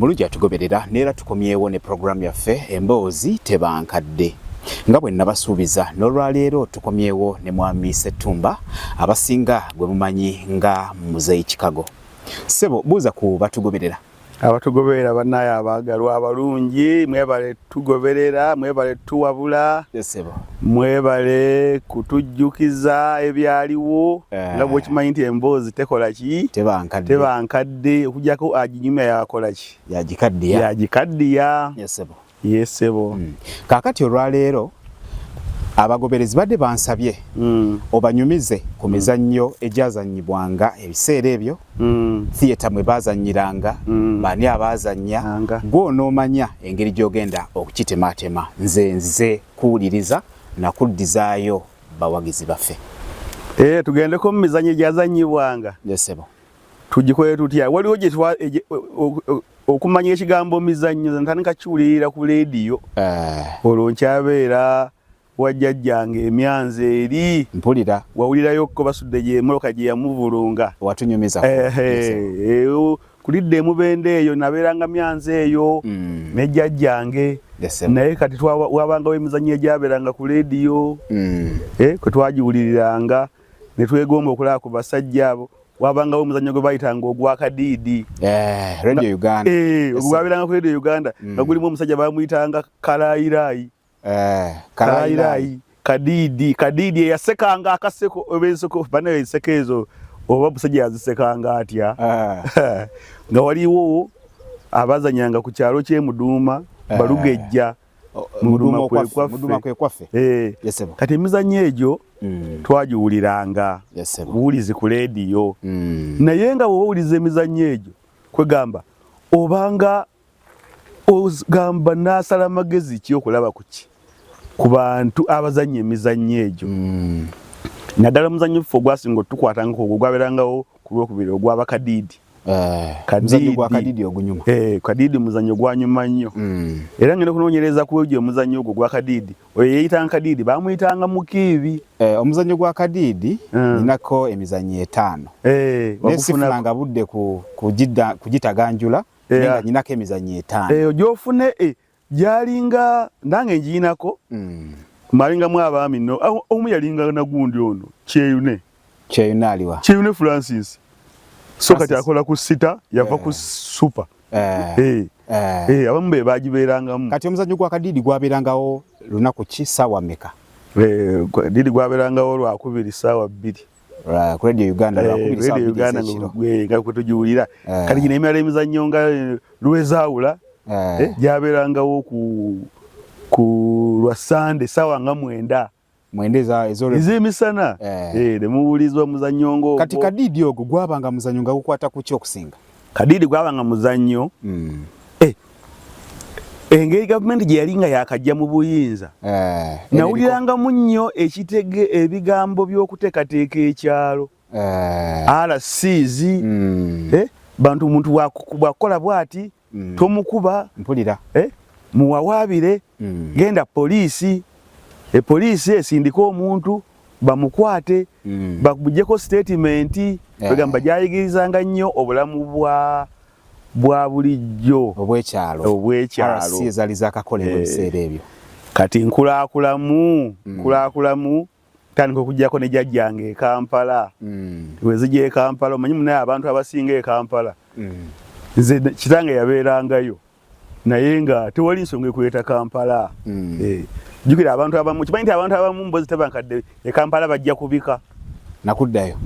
Omulungi atugoberera, neera tukomyewo ne puroguramu yaffe Emboozi Tebankadde. Nga bwe nabasuubiza, n'olwaleero tukomyewo ne Mwami Ssettumba, abasinga gwe mumanyi nga Muzeeyi Chicago. Ssebo, buuza ku batugoberera. Abatugoberera bannaye abaagalwa abalungi, mwebale tugoberera, mwebale tuwabula, mwebale kutujjukiza ebyaliwo eh. Nga bwokimanyi nti emboozi tekola ki, teba nkadde, okujjako aginyumya yakola ki, yagikaddiya. Yesebo. Kaakati olwaleero abagoberezi badde bansabye obanyumize ku mizannyo egyazannyibwanga ebiseera ebyo, theatre mwe baazannyiranga, baani abaazannya, gwe onoomanya engeri gy'ogenda okukitemaatema. Nze nzize kuwuliriza na kuddizaayo bawagizi baffe. Eh, tugendeko mu mizannyo egyazannyibwanga. Yesebo. Tugikole tutya? Waliwo gye okumanya ekigambo mizannyo ntandika kiwulirira ku leediyo. Eh. Olwo nkyabeera wa jjajjange emyanzi eri. Mpulira. Wawulirayo ko Basudde gye emmotoka gye yamuvulunga. Watunyumiza. Kulidde emubende eyo nabeeranga myanzi eyo ne jjajjange. Naye kati wabangawo emizannyo egyabeeranga ku leediyo. Eh, kwe twagiwuliriranga ne twegomba okulaba ku basajja abo. Wabangawo omuzannyo gwe bayitanga ogwa Kadiidi. Eh, Radio Uganda. Eh, ogwabeeranga ku Radio Uganda nga gulimu omusajja bamuyitanga Kalayirayi. Eh, Kalayirayi, Kadiidi, Kadiidi eyasekanga akaseko oba enseko, banaye enseko ezo oba musajja yazisekanga atya? Eh. Nga waliwo abazanyanga ku kyalo ky'e Muduuma, Balugejja. Muduuma kwe kwaffe. Eh. Kati emizannyo egyo twagiwuliranga buwulizi ku leediyo. Naye nga bw'oba owuliza emizannyo egyo, kwegamba obanga ogamba naasala magezi ki okulaba ku ki ku bantu abazannya emizannyo egyo. Naddala omuzannyo ffe ogwasinga otukwatangako ogwo gwabeerangawo ku Lwokubiri ogw'Abakadiidi. Eh, muzannyo gwa Kadiidi ogunyuma. Eh, Kadiidi muzannyo gwanyuma nnyo. Era ngenda okunoonyereza ku egyo omuzannyo ogwo gwa Kadiidi. Oyo yeeyitanga Kadiidi bamuyitanga Mukiibi. Eh, omuzannyo gwa Kadiidi ninako emizannyo etaano. Naye sifunanga budde kugitaganjula, naye nga nyinako emizannyo etaano. Gy'ofune gyalinga nange ngiyinako. Mwalingamu abaami nno, omu yalinga nagundi ono Kyeyune. Kyeyune aliwa? Kyeyune Francis. So kati akola ku sita, yava ku super. Abamu be bagibeerangamu. Kati omuzannyo gwa Kadiidi gwabeerangawo lunaku ki, ssaawa mmeka? Kadiidi gwabeerangawo Lwakubiri ssaawa 2. Ku Radio Uganda, Lwakubiri ssaawa 2 ez'ekiro. Nga kwe tugiwulira. Kati gino emirala emizannyo nga Lwezaawula, gyabeerangawo ku lwa Sande ssaawa nga 9. 9 ez'emisana. Ne muwulizwa omuzannyo ng'ogwo. Kati Kadiidi ogwo gwabanga muzannyo nga gukwata ku ki okusinga? Kadiidi gwabanga muzannyo. Engeri gavumenti gye yali nga yakajja mu buyinza, nawulirangamu nnyo ekitege ebigambo by'okuteekateeka ekyalo. RCs, bantu omuntu bw'akola bw'ati, tomukuba, mpulira, muwawaabire, genda poliisi, poliisi esindike omuntu bamukwate, bamuggyeko sitatimenti. Bagamba gyayigirizanga nnyo obulamu bwa bulijjo obw'ekyalo. Obw'ekyalo. RC ezaali zaakakolebwa ebiseera ebyo. Kati nkulaakulamu tandika okuggyako ne jjajjange e Kampala. Bwe nzija e Kampala, omanyi munaye abantu abasinga e Kampala. Nze kitange yabeerangayo naye nga tewali nsonga ekuleeta Kampala. Jjukira abantu abamu, kimanyi nti abantu abamu mbozi tebankadde e Kampala bajja kubika. Nakuddayo.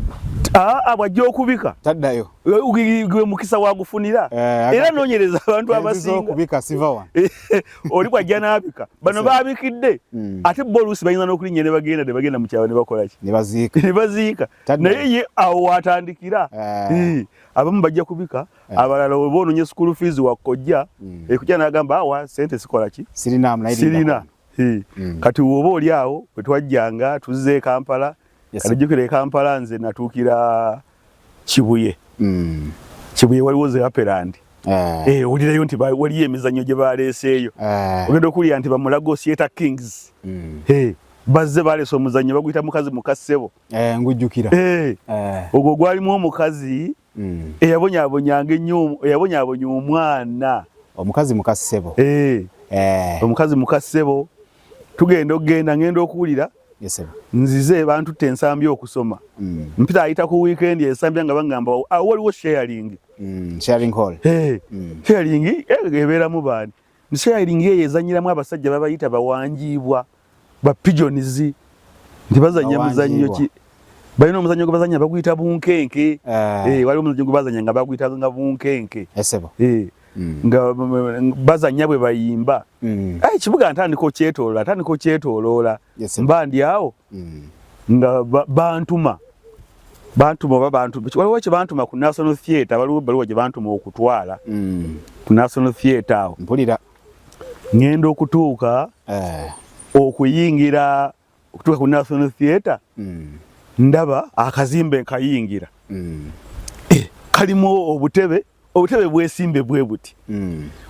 Bw'ajja okubika. Taddayo. Gwe mukisa wagufunira. Era noonyereza abantu abasinga. Okubika siva wano. Oli bw'ajja n'abika. Bano baabikidde. Ate bo oluusi bayinza n'okulinnya ne bagenda ne bagenda mu kyalo ne bakola ki? Ne baziika. Ne baziika. Naye ye awo w'atandikira. Abamu bajja kubika, abalala oba ononye school fees wa kojja, ekujja n'agamba awa ssente sikola ki? Sirina, naye Sirina. Kati woba oli awo bwe twajjanga tuzze e Kampala, kati jjukira e Kampala nze natuukira Kibuye. Kibuye waliwo ze Apeland. Owulirayo nti waliyo emizannyo gye baleeseeyo. Ogenda okuwulira nti bamulago Theatre Kings. Bazze baleese omuzannyo baguyita Mukazi Muka Ssebo. Ngujjukira. Ogwo gwalimu omukazi. Eyabonyaabonyanga ennyo, eyabonyaabonya omwana. Omukazi mukassebo. Eh. Eh. Omukazi mukassebo. Tugenda okugenda ngenda okuwulira. Yes, nzize bantutte Ensambya okusoma. Mpita ayita ku weekend Ensambya nga bangamba awo waliwo sharing. Sharing hall. Hey. Sharing ebeeramu baani? Sharing eyo ezanyiramu abasajja babayita bawanjiibwa, ba pigeons, nti bazanya muzannyo ki? Balina omuzannyo gwe bazanya baguyita bunkenke. Waliwo omuzannyo gwe bazanya nga baguyita nga bunkenke. Eh, Nga bazanya bwe bayimba. Ekibuga ntandika okyetooloola, ntandika okyetooloola. Mba ndi awo nga bantuma bantuma oba bantu waliwo kye bantuma ku National Theatre, waliwo ebbaluwa gye bantuma okutwala ku National Theatre awo. Mpulira. Ngenda okutuuka okuyingira okutuuka ku National Theatre, ndaba akazimbe nkayingira. Kalimu obutebe, obutebe bwesimbe bwe buti.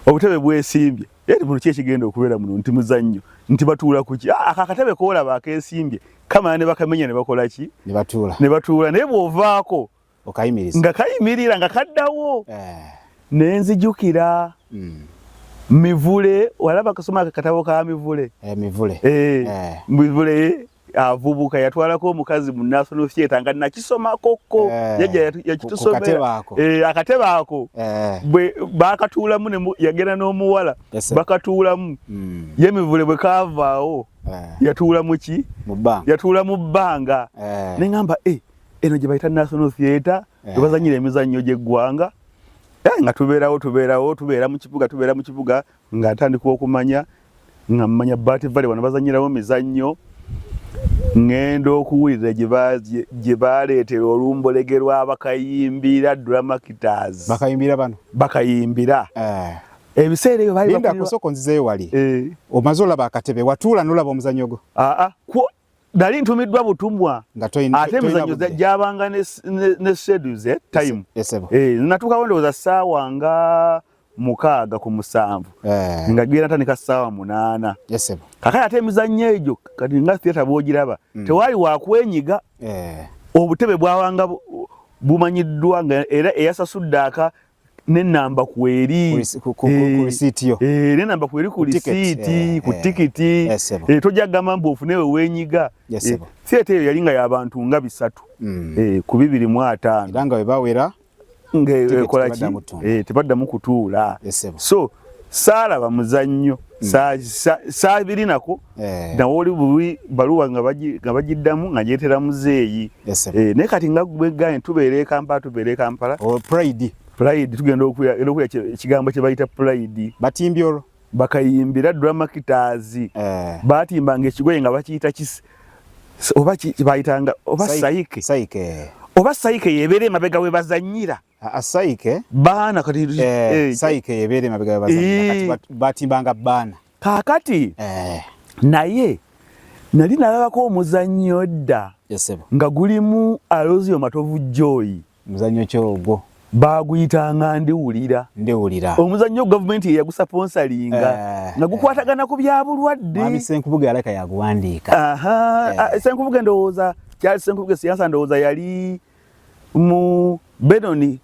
Obutebe bwesimbye. Era buno ki ekigenda okubeera muno nti muzannyo, nti batuula ku ki? Ako akatebe koolaba akeesimbye kamala ne bakamenya ne bakola ki? Ne batuula. Ne batuula, naye bw'ovaako okayimiriza. Nga kayimirira nga kaddawo. Ne nzijukira Mivule, walaba kasoma akatabo ka Mivule? Mivule. Mivule avubuka yatwalako omukazi mu National Theatre nga nakisomako yajja yakitusomera. Akatebe ako bwe bakatuulamu yagenda n'omuwala bakatuulamu. Ye Mivule bwe kaavaawo yatuula mu ki? Yatuula mu bbanga. Ne ŋŋamba eno gye bayita National Theatre gye bazannyira emizannyo gy'eggwanga. Nga tubeerawo, tubeerawo, tubeera mu kibuga, tubeera mu kibuga nga ntandika okumanya, nga mmanya Bat Valley wano bazannyirawo mizannyo. Ŋŋenda okuwulira gye baleetera olumbolege lw'abakayimbira Dramactors. Bakayimbira bano? Bakayimbira. Ebiseera ebyo baali Linda kusooka onzizeeyo wali. Omaze olaba akatebe, watuula n'olaba omuzannyo gwo? Aa, nali ntumiddwa butumwa. Ate emizannyo gyabanga ne schedules, time. Natuukawo ndowooza ssaawa nga 6:45. Nga genda ntandika ssaawa 8. Kakati ate emizannyo egyo kati nga theatre bw'ogiraba, tewaali wakwenyiga. Obutebe bwabanga bumanyiddwa nga era eyasasudde aka n'ennamba kweri. Ku risiiti yo. N'ennamba kweri ku risiiti, ku tikiti. Tojja kugamba mbu ofune we weenyiga. Theatre eyo yali nga y'abantu nga 300 ku 250. Era nga bwe bawera ng'ekola ki? Tebaddamu kutuula. So saalaba muzannyo, saabirinako, nawe oli bubi baluwa nga bagiddamu nga njeetera muzeeyi. Naye kati nga bweggaanye tubeera e Kampala, tubeera e Kampala. Pride. Pride, tugenda okuya ekigambo kye bayita pride. Batimbye olwo? Bakayimbira Dramactors. Baatimbanga ekigoye nga bakiyita kisi oba bayitanga oba saike. Saike. Oba saike yebeera emabega we bazannyira. Saike. Baana kati saike yebeera emabega we bazannyira kati batimbanga baana. Kaakati naye nali nalabako omuzannyo dda nga gulimu Alozio Matovu Joy. Muzannyo ki ogwo? Baaguyitanga Ndiwulira. Ndiwulira. Omuzannyo gavumenti ye yagusaponsalinga nga gukwatagana ku bya bulwadde. Mwami Ssenkubuge alabika yaguwandiika. Ssenkubuge ndowooza kyali Ssenkubuge siyansa ndowooza yali mu Benoni.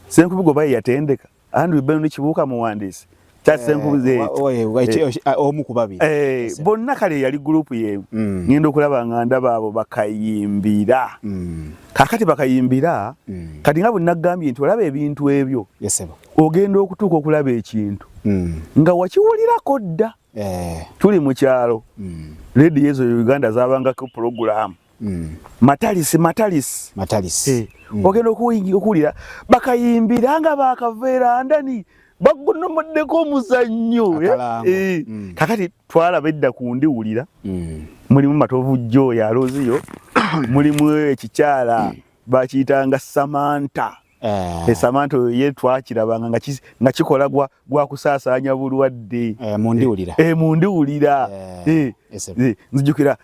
Ssenkubuge oba ye yatendeka. Andrew Benoni Kibuuka muwandiisi. Kyali Ssenkubuge. Omu ku babiri. Bonna kale yali gurupu yeemu. Ngenda okulaba nga ndaba abo bakayimbira. Kaakati bakayimbira, kati nga bwe nagambye nti olaba ebintu ebyo. Ogenda okutuuka okulaba ekintu nga wakiwulirako dda. Tuli mu kyalo. Leediyo ezo Uganda zaabangako pulogulaamu. Matalisi, matalisi. Matalisi. Ogenda okuwulira bakayimbira nga baakaveera ndani bagunomoddeko omuzannyo. Kakati twalaba edda ku Ndiwulira. Mulimu Matovu Joy Aloziyo, mulimu ekikyala bakiyitanga Samantha. Samantha oyo ye twakirabanga nga kikola gwa kusaasaanya bulwadde. Mu Ndiwulira. Mu Ndiwulira. Nzijukira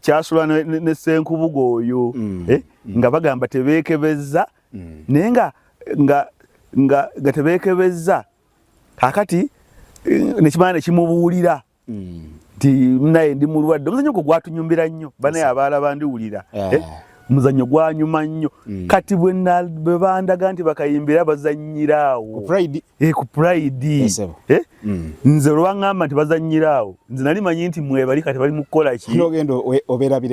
kyasula ne Ssenkubuge oyo, nga bagamba tebeekebezza, naye nga tebeekebezza. Kaakati nekimala ne kimubuulira nti naye ndi mulwadde. Omuzannyo ogwo gwatunyumbira nnyo banaye abaalaba Ndiwulira. Omuzannyo gwanyuma nnyo. Kati bwe bandaga nti bakayimbira bazannyira awo ku Pride, nze olwaŋŋamba nti bazannyira awo, nze nali manyi nti mwebali kati bali mu kukola ki,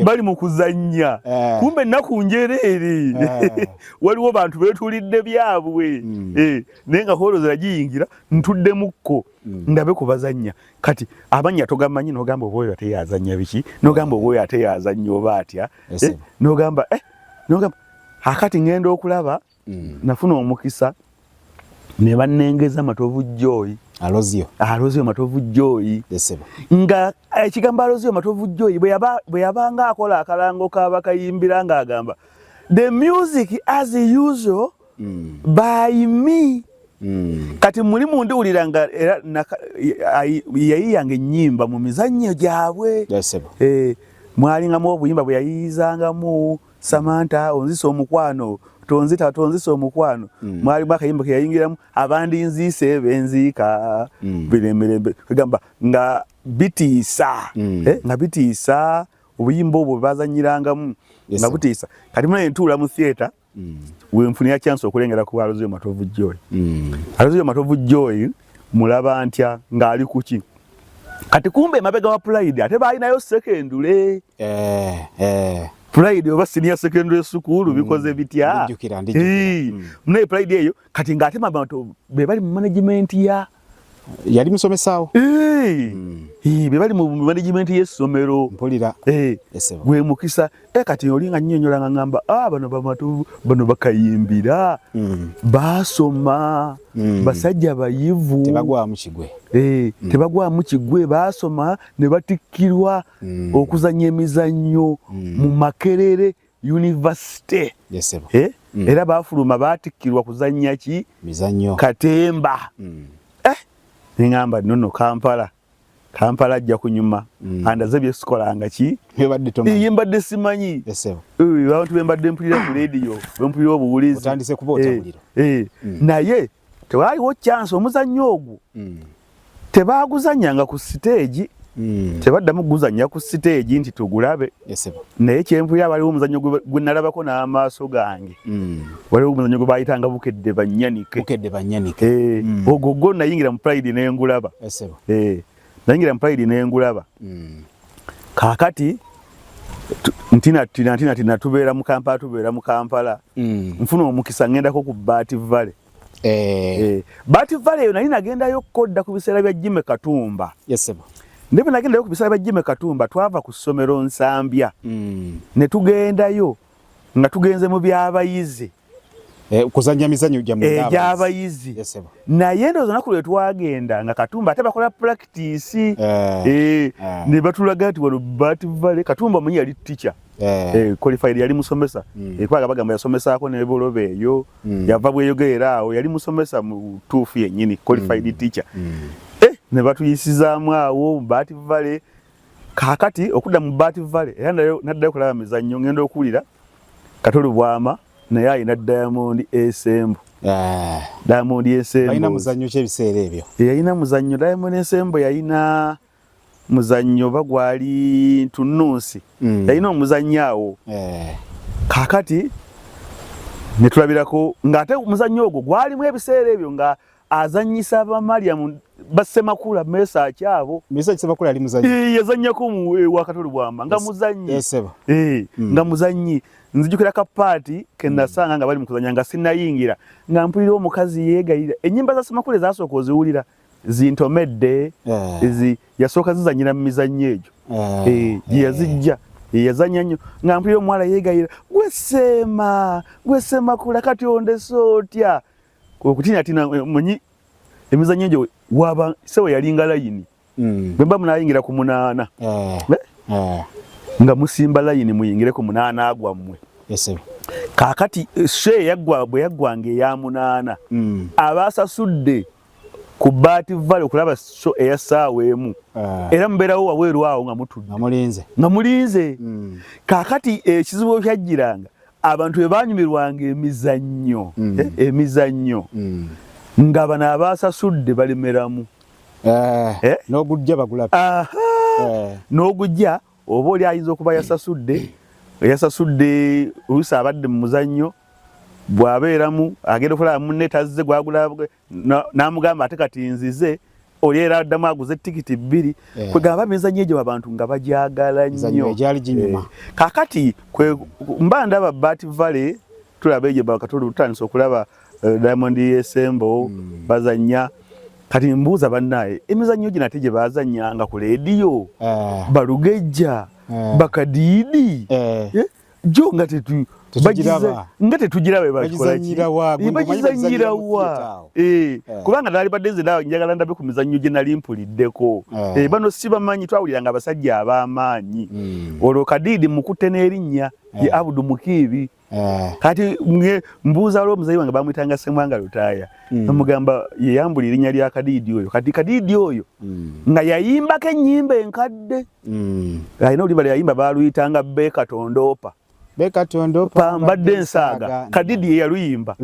bali mu kuzannya. Kumbe ennaku njereere, waliwo bantu beetuulidde byabwe. Naye nga holo ziragiyingira ntuddemukko ndabe ku bazannya. Kati amannya togamanyi, n'ogamba oba oyo ate yazannya biki, n'ogamba oba oyo ate yazannya oba atya, n'ogamba n'ogamba akati ngenda okulaba. Nafuna omukisa ne bannengeza Matovu Joy. Alozio. Alozio Matovu Joy, nga ekigambo Alozio Matovu Joy bwe yabanga akola akalango k'abakayimbira ng'agamba, "The music as usual by me." Kati muli mundiwulira nga era yayiyanga ennyimba mu mizannyo gyabwe. Mwalingamu obuyimba bwe yayiyizangamu, "Samantha onzisa omukwano, tonzita, tonzisa omukwano." Mwalimu akayimba ke yayingiramu, "Abandi nziise benziika." Biremirembe kugamba nga bitiisa. Nga bitiisa, obuyimba obwo bwebazanyirangamu nga butiisa. Kati muna ntuula mu theatre, wenfunira chance okulengera ku Alozio Matovu Joy. Alozio Matovu Joy mulaba ntya ng'ali kuki? Kati kumbe emabega wa Pride ate balinayo secondary. Pride oba senior secondary school, bikoze bitya? Ndijjukira, ndijjukira. Munaye Pride eyo kati ng'ate mabantu be bali mu management ya Yali musomesaawo. Be bali mu management y'essomero. Mpulira. Gwe mukisa. Kati oli nga nnyonnyola nga ngamba, ah, bano bamatu bano bakayimbira baasoma, basajja bayivu. Tebagwamu kigwe. Tebagwamu kigwe, baasoma ne batikkirwa okuzannya emizannyo mu Makerere University. Era baafuluma baatikkirwa kuzannya ki? Mizannyo. Katemba. Neŋŋamba nnono Kampala, Kampala ajja kunyuma. Andaze byesikolanga ki Byobadde tomanyi. Ye mbadde simanyi. Abantu be mbadde mpulira ku leediyo, bempulira obuwulizi. Otandise kuboota muliro. Naye tewaaliwo chance, omuzannyo ogwo tebaaguzannyanga ku siteegi. Tebaddamu kuguzannya ku siteegi nti tugulabe. Naye kyempulira, waliwo omuzannyo gwe nalabako n'amaaso gange. Waliwo omuzannyo gwe bayitanga Bukedde Bannyanike. Bukedde Bannyanike. Ogwo gwo nayingira mu Pride nengulaba. Nayingira mu Pride nengulaba. Kaakati ntina ntina tina tubeera mu Kampala, tubeera mu Kampala. Nfuna omukisa ngendako ku Bat Valley. Bat Valley eyo nali nagendayo kodda ku biseera bya Jimmy Katumba. Naye bwe nagendayo ku biseera bya Jimmy Katumba, twava ku ssomero Nsambya ne tugendayo nga tugenze mu byabayizi. Kuzannya mizannyo gyammwe ng'abayizi. Egy'abayizi. Naye ndowooza olunaku lwe twagenda nga Katumba ate bakola practice. Ne batulaga nti wano Bat Valley. Katumba omanyi yali teacher. Qualified, yali musomesa. Kubanga bagamba yasomesaako ne Bolobe eyo. Yava Bweyogerera awo, yali musomesa mu tuufu yennyini, qualified teacher. Ne batuyisizaamu awo mu Bat Valley. Kaakati okudda mu Bat Valley era naddayo kulaba mizannyo, ngenda okuwulira Katoli Bwama naye alina Diamond Ensemble. Diamond Ensemble. Balina muzannyo ki ebiseera ebyo? Yalina muzannyo, Diamond Ensemble yalina muzannyo oba gwali ntununsi. Yalina omuzannyo awo. Kaakati ne tulabirako ng'ate omuzannyo ogwo gwalimu ebiseera ebyo nga azannyisa Bamaliyamu Bassemakula Mesach abo. Mesach Ssemakula yali muzannyi. Yazannyako mu wa Katoli Bwama nga muzannyi. Nga muzannyi. Nzijukira ka part ke nasanga nga bali mu kuzannya nga sinnayingira, nga mpulira omukazi yeegayirira. Ennyimba za Ssemakula ezasooka oziwulira zintomedde, ezi yasooka zizannyira mu mizannyo egyo. Gye yazijja. Yazannya nnyo nga mpulira omuwala yeegayirira, "Gwe Seema, gwe Ssemakula, kati ondese otya?" Okutinatina manyi emizannyo egyo waba sewe yalinga layini. Bwe mba munayingira ku 8, nga musimba layini muyingire ku 8 gwammwe. Kaakati show eyaggwa bwe yaggwanga eya 8, abasasudde ku Bat Valley okulaba show eya ssaawa 1, era mubeerawo wabweru awo nga mutudde. Nga mulinze. Nga mulinze. Kaakati ekizibu kyajjiranga abantu bwe baanyumirwanga emizannyo, emizannyo nga bano abasasudde balemeramu. N'ogujja bagula. N'ogujja oba oli ayinza okuba yasasudde. Yasasudde oluusi abadde mu muzannyo bw'abeeramu agenda okulaba munne tazze gwagula n'amugamba ate kati nzize oli era addamu aguze tikiti bbiri eh. Kwegamba emizannyo egyo abantu nga bagyagala nnyo eh. Kakati mba ndaba Bat Valley tulaba egyo bakatulu tutandise okulaba eh, Diamond Esembo bazannya. Kati mbuuza bannaaye emizannyo gino ate gye bazannyanga ku leediyo balugejja bakadiidi jo nga nga tetugiraba bagizanyirawa eh, eh. Kubanga nali badde nze njagala ndabe ku mizannyo gye nali mpuliddeko eh. Bano si bamanyi twawuliranga abasajja ab'amaanyi hmm. Olwo Kadiidi mukutte n'erinnya ye Abudu Mukiibi. Kati mbuuza waliwo omuzayi wange bamuyitanga Ssemwanga Lutaaya hmm. Namugamba yeyambula erinnya lya Kadiidi oyo. Kati Kadiidi oyo hmm. Nga yayimbako ennyimba enkadde alina oluyimba lwe yayimba baaluyitanga Beekatondoopa mbadde nsaaga. Kadiidi ye yaluyimba.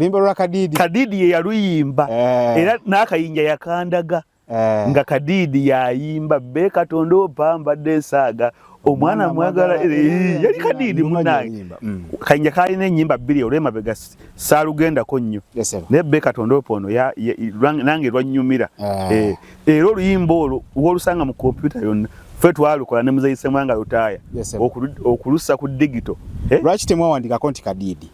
Kadiidi ye yaluyimba eh. Era n'akayinja yakandaga eh. Nga Kadiidi yayimba Beekatondoopa mbadde nsaaga omwana mwagala eh, yali Kadiidi munange mm. Kayinja kalina ennyimba bbiri olw'emabega saalugendako nnyo naye Beekatondoopa ono nange lwannyumira era oluyimba olwo wolusanga mu kompyuta yonna ffe twalukola ne Muzeyi Ssemwanga Lutaaya okulussa ku digito. Eh? Lwaki temwawandikako nti Kadiidi?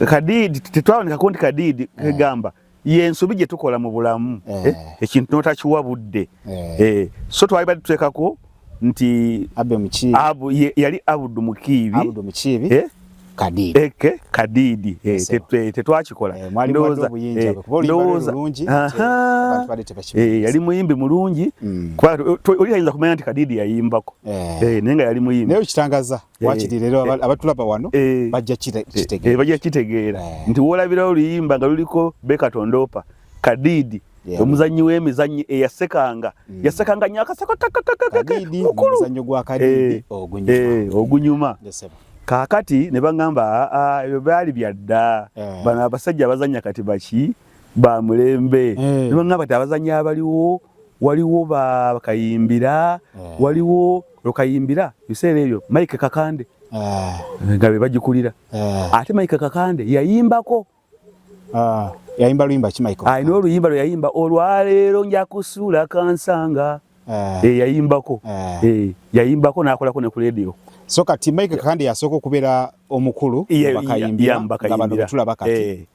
Kadiidi tetwawandikako nti Kadiidi kegamba yensobi gye tukola mu bulamu eh. Ekintu n'otakiwa budde eh. So twali badde tuteekako nti yali Abudu Mukiibi Kadiidi. Kadiidi tetwakikola yali muyimbi mulungi hmm. Oli ayinza kumanya nti Kadiidi yayimbako naye nga yali muyimbi naye okitangaza wakiri leero abatulaba wano bajja kitegeera bajja kitegeera nti woolabirawo oluyimba nga luliko Bekatondopa Kadiidi omuzannyi w'emizannyo eyasekanga hmm. Yasekanga nnyo akaseko mukulu gwa Kadiidi ogunyuma Kaakati ne baŋŋamba ebyo byali bya dda eh. Bano abasajja abazannya kati baki ba mulembe eh. Ne baŋŋamba ti abazannyi abaliwo waliwo bakayimbira eh. Waliwo Lukayimbira ebiseera ebyo Mike Kakande nga be bagikulira ate Mike Kakande yayimbako ah, yayimba luyimba ki Michael? Alina oluyimba lwe yayimba olwaleero nja kusuula kansanga eh. Yayimbako eh. Yayimbako n'akolako ne ku leediyo. So kati Mike Kakande yasooka okubeera omukulu bakayimbira nga bano betulaba kati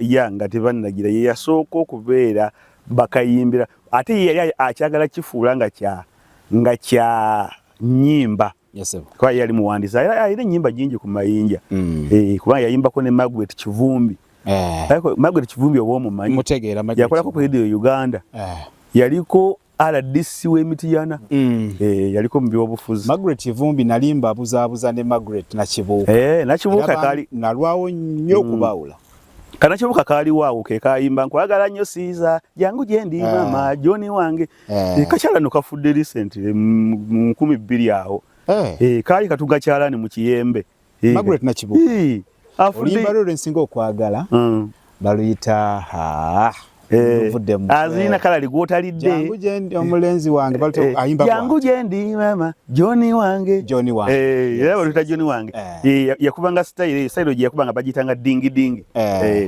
ya nga tebannagira ye yasooka okubeera bakayimbira ate ye yali akyagala kifuula nga kya nga kya nnyimba kuba yali muwandiisi alina ennyimba nyingi ku mayinja mm. Eh, kuba yayimbako ne Margaret Kivumbi eh. Margaret Kivumbi oba omumanyi yakolako ku Radio Uganda eh. Yaliko RDC w'emitiyana mm. Yaliko mu byobufuzi. Margaret Kivumbi nali mbabuzaabuza ne Margaret Nakibuuka Nakibuuka kali nalwawo nnyo okubawula Kanakibuuka kaaliwo awo ke kayimba nkwagala nnyo siiza jangu gye ndi mama John wange eh. Kakyala no kafudde recently mu 2000 awo eh. Kaali katunga kyalani mu kiyembe Margaret Nakibuuka oluyimba lwe lwensinga okwagala mm. Baluyita ha azirina kalali gwotalidde jangu gyendi omulenzi wange ayimba jangu gyendi mama John wange John wange era baluyita John wange yakubanga style style gye yakubanga bagiyitanga dingi dingi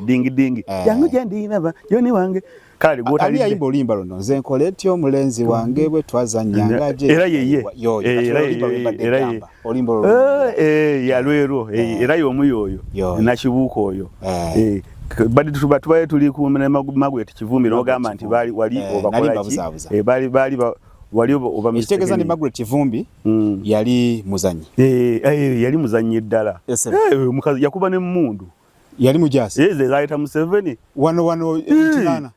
dingi dingi jangu gyendi mama John wange kale gwotalidde ayimba oluyimba luno nze nkola etya omulenzi wange bwe twazannyanga gye era yeye era ye oluyimba yalwerwo era y'omu y'oyo Nakibuuka oyo badde tuba tubaye tuli ku Margaret Kivumbi n'ogamba nti baali wali obakola ki baali baali wali oba ekitegeeza ni Margaret Kivumbi mm. Yali muzanyi yali muzanyi ddala omukazi yakuba n'emmundu yali mujasi ze zayita Museveni wano wano Kinana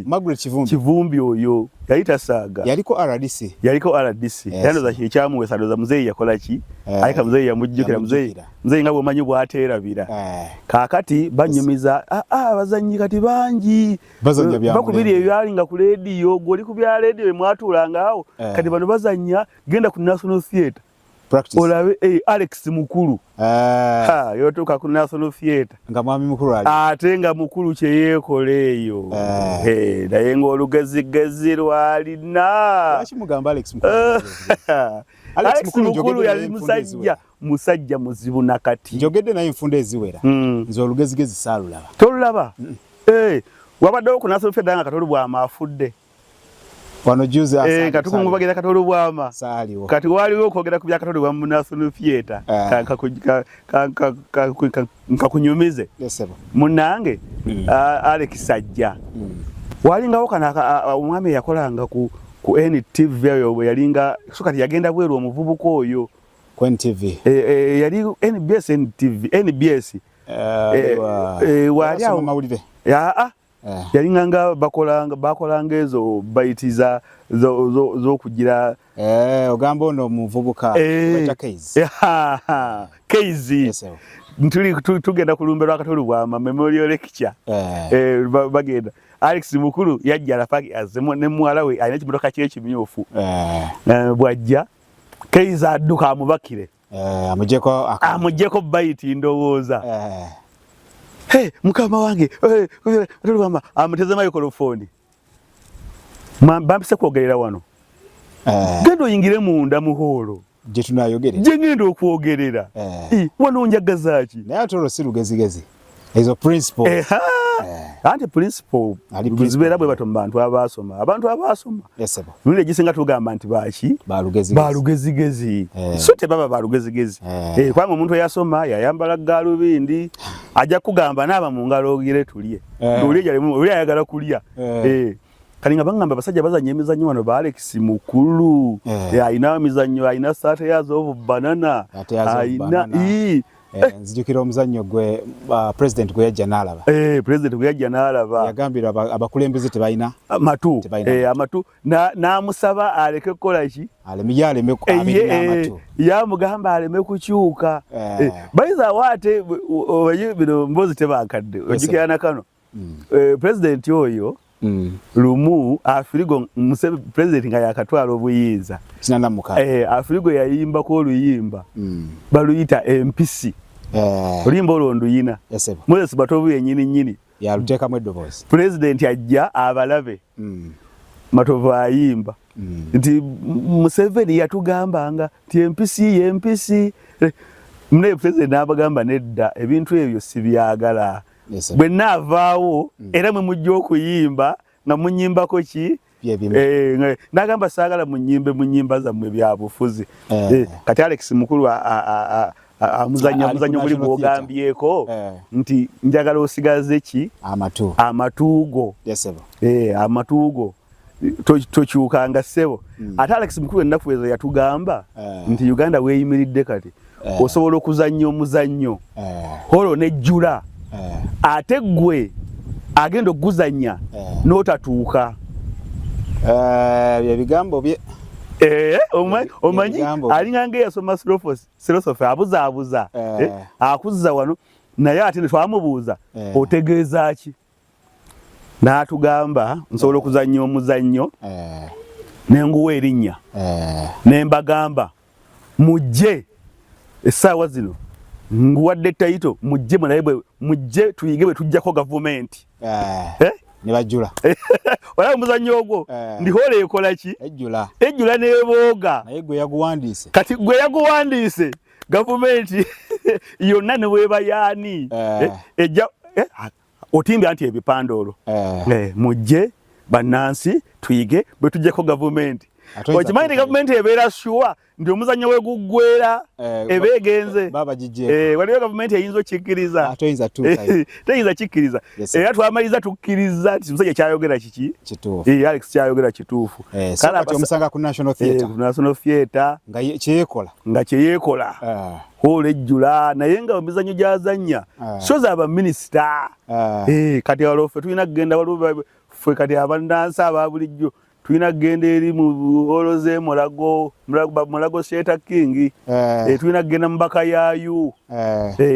Margaret Kivumbi Kivumbi oyo yali tasaaga yaliko RDC yaliko RDC yandoza ekyamuwesa ndoza muzeeyi yakola ki ayika muzeeyi yamujjukira muzeeyi muzeeyi nga bw'omanyi bw'ateerabira kaakati banyumiza abazannyi kati bangi bakubiri ebyali nga ku leediyo gwe oli ku bya leediyo bye mwatuulanga awo kati bano bazannya genda ku National Theatre olabe Alex Mukulu yotuuka ku National Theatre nga mwami Mukulu ali ate nga Mukulu kye yeekola eyo naye ng'olugezigezi lwalina lwaki mugamba Alex Mukulu Alex Mukulu yali musajja musajja muzibu nakati. Njogedde naye enfunda eziwera. Nze olugezigezi saalulaba. Tolulaba? Eh, wabaddewo ku National Theatre nga Kato Lubwama afudde. Wano juzi eh, katukungubagira Kato Lubwama. Saaliwo. Kati waliwo okwogera ku bya Kato Lubwama mu National Theatre. Nkakunyumize. Yes, sir. Munnange Alex ajja. Walingawo kano omwami eyakolanga ku NTV oyo bwe yalinga so kati yagenda bweru omuvubuka oyo. Ku NTV. Yali NBS NTV NBS. Wali awo mawulire. Yalinganga bakolanga ezo bayiti za z'okugira. Ogamba ono omuvubuka bayita Keizi. Keizi. Ntuli tugenda ku lumbe lwa Kato Lubwama memorial lecture. Bagenda. Alex Mukulu yajja alafaki azemu ne muwala we alina ekimotoka kye ekimyufu. Bw'ajja Keizi adduka amubakire. Amuggyeko bayiti ndowooza. Hey, mukama wange, Kato Lubwama amuteze microphone. Bampise kwogerera wano. Genda oyingire munda mu hall. Gye tunayogerera. Gye ngenda okwogerera. Wano njagaza ki? Naye ate olwo si lugezigezi. Ezo principle. Anti principle zibeera bwe bato mu bantu abaasoma. Abantu abaasoma. Emirundi egisinga tugamba nti baaki? Balugezigezi. So tebaba balugezigezi. Kubanga omuntu eyasoma yayambala gaalubindi ajja kugamba naaba mu ngalo ogire tulye. Oli ayagala kulya. Kali nga bangamba abasajja bazannya emizannyo wano ba Alex Mukulu. Alina emizannyo, alina saate ya z'obu banana. Alina nzijukira omuzannyo gwe president gwe yajja n'alaba. President gwe yajja n'alaba. Yagambira abakulembeze tebalina matu. Amatu n'amusaba aleke kukola ki? Aleme amatu. Yamugamba aleme kukyuka. Bayiza ate bino mbozi tebankadde. Ojjukira na kano. President oyo lumu Afrigo president nga yakatwala obuyinza. Afrigo yayimbako oluyimba. Baluyita empisi. Oluyimba olwo nduyina. Moses Matovu yennyini nnyini. Yaluteekamu eddoboozi. President ajja abalabe. Matovu ayimba. Nti Museveni yatugambanga nti empisi y'empisi. Naye president n'abagamba nedda ebintu ebyo sibyagala. Bwe nnaavaawo era mwe mujja okuyimba nga munyimbako ki? N'agamba saagala munyimbe mu nnyimba zammwe bya bufuzi. Kati Alex Mukulu amuzannya omuzannyo guli gw'ogambyeko nti njagala osigaze ki? Amatu go. Amatu go. Tokyukanga ssebo. Ate Alex Mukulu ennaku ezo yatugamba nti Uganda weeyimiridde kati osobola okuzannya omuzannyo holo nejjula ate ggwe agenda okuguzannya n'otatuuka. Ebigambo bye Omanyi alinga ng'eyasoma philosophy abuzaabuza akuzza wano naye ate ne twamubuuza otegeeza ki? N'atugamba nsobola okuzannya omuzannyo ne nguwa erinnya ne mbagamba mujje essaawa zino nguwadde title mujje mulabe bwe mujje tuyige bwe tujjako gavumenti. Ne bajjula. Olaba omuzannyo ogwo ndi hall ekola ki? Ejjula. Ejjula n'ebooga. Naye gwe yaguwandiise. Kati gwe yaguwandiise gavumenti yonna ne bweba yaani ejja otimbya nti ebipande olwo mujje bannansi tuyige bwe tujjako gavumenti. Okimanyi nti gavumenti ebeera sure nti omuzannyo we guggwera eba egenze. Waliwo gavumenti eyinza okikkiriza. Teyinza kikkiriza. Era twamaliriza tukkiriza nti omusajja kyayogera kiki? Alex kyayogera kituufu. Kale omusanga ku National Theatre. Ku National Theatre. Nga kyeyekola. Nga kyeyekola. Hall ejjula naye nga emizannyo gy'azannya so za baminisita. Kati waliwo ffe tulina kugenda waliwo ffe kati abannansi aba bulijjo tulina kugenda eri mu hall z'e Mulago, Mulago Theatre King. Tulina kugenda mu Bakayaayu.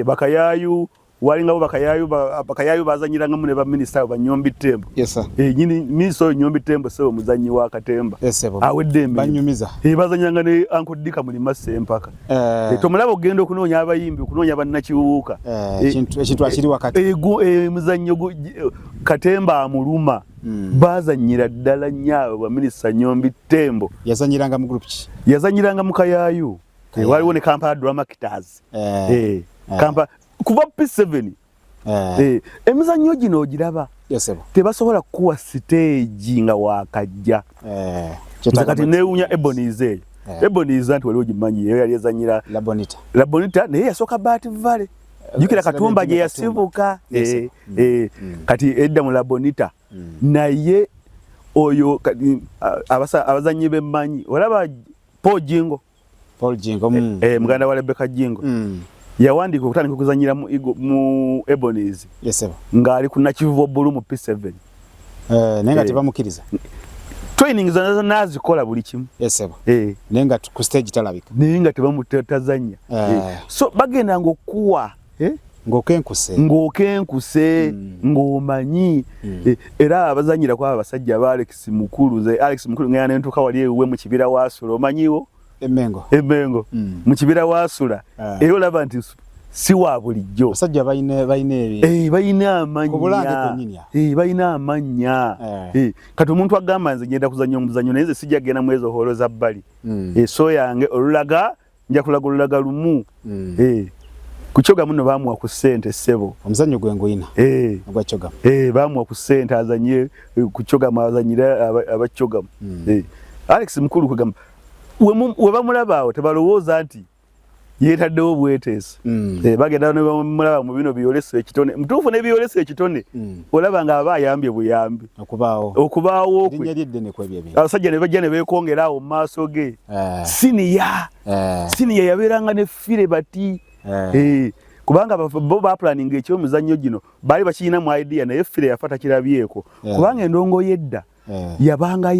Bakayaayu Walingawo bakayayu bakayayu bazanyirangamu ne baminisita abo banyombi Tembo. Yes sir. Eh, nyini minisita oyo Nyombi Tembo sebo muzanyi wa katemba. Yes sebo. Awedde emirimu. Banyumiza. Eh, bazanyiranga ne Uncle Dika Mulima Ssempaka. Eh. Eh, tomulaba okugenda okunoonya abayimbi, okunoonya bannakiwuuka. Eh, ekintu akiri wakati. Eh, muzannyo katemba amuluma. Bazanyira ddala nnyo abo baminisita Nyombi Tembo. Yazanyiranga mu group ki? Yazanyiranga mu Kayayu. Waliwo ne Kampala Drama Actors. Kampala kuva P7. Emizannyo gino ogiraba. Yes, tebasobola kukuwa stage nga wakajja. Nze kati neewuunya Ebonies eyo. Ebonies anti wali ogimanyi, eyo yali ezannyira La Bonita. La Bonita naye yasooka Bat Valley. Jjukira Katumba gye yasibuka. Kati edda mu La Bonita. Naye oyo abazannyi b'emmanyi olaba Paul Jingo. Paul Jingo. Muganda wa Rebecca Jingo. Yawandiika okutandika okuzannyira mu Ebonies. Yes, sir. Ng'ali ku Nakivubo Bulu mu P7. Naye nga tebamukkiriza. Training zonna zonna azikola buli kimu. Yes, sir. Naye nga ku stage talabika. Naye nga tebamutazannya. So bagendanga okuwa Ng'okenkuse. Ng'okenkuse, ng'omanyi. Era abazannyira kwabo abasajja ba Alex Mukulu, nze Alex Mukulu ngenda ne ntuuka wali ewuwe mu kibira waasula, omanyiwo? Emmengo. Emmengo. Mu kibira waasula. Era olaba nti si wa bulijjo. Abasajja balina Balina amannya. Ku Bulange kwennyini awo. Balina amannya. Kati omuntu agamba nze ngenda kuzannya omuzannyo naye nze sijja kugenda mu ezo hhoolo za bbali. So yange olulaga nja kulaga olulaga lumu. Ku Kyogamu nno baamuwa ku ssente ssebo. Omuzannyo gwe nguyina. Ogwa Kyogamu. Baamuwa ku ssente azannye ku Kyogamu, azannyire aba Kyogamu. Alex Mukulu kwegamba we bamulaba awo tebalowooza nti yeetaddewo bweteesi. Bagenda ne bamulaba mu bino byolesa ekitone. Mutuufu ne byolesa ekitone. Olaba nga aba ayambye buyambi. Okubaawo. Okubaawo kwe. Erinnya ly'eddene ku ebyo ebintu. Abasajja ne bajja ne beekongera awo mu maaso ge. Siniya. Siniya yabeeranga ne Fire bati. Kubanga bo bapulaninga eky'omuzannyo gino baali bakirina mu idea naye Fire yafa takirabyeko. Kubanga endongo y'edda yabanga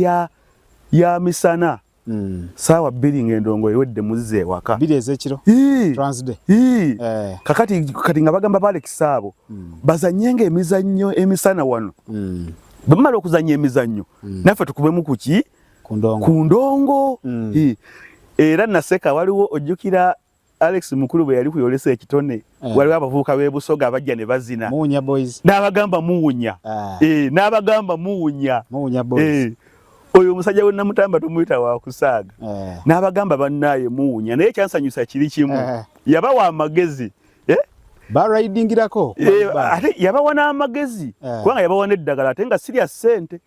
ya misana. Saawa 2 ng'endongo ewedde muzze ewaka. 2 ez'ekiro? Transday. Kakati kati nga bagamba ba Alex abo bazannyenga emizannyo emisana wano. Bwe bamala okuzannya emizannyo, naffe tukubemu ku ki? Ku ndongo. Ku ndongo. Era naseka waliwo ojjukira Alex Mukulu bwe yali kuyolesa ekitone, waliwo abavubuka b'e Busoga abajja ne bazina. Muwunya boys. N'abagamba muwunya. N'abagamba muwunya. Muwunya boys. Oyo omusajja we Namutamba tumuyita wa kusaaga. N'abagamba bannaaye muwunya, naye ekyansanyusa kiri kimu. Yabawa amagezi. Baridingirako. Ate yabawa n'amagezi. Kubanga yabawa n'eddagala ate nga sirya ssente.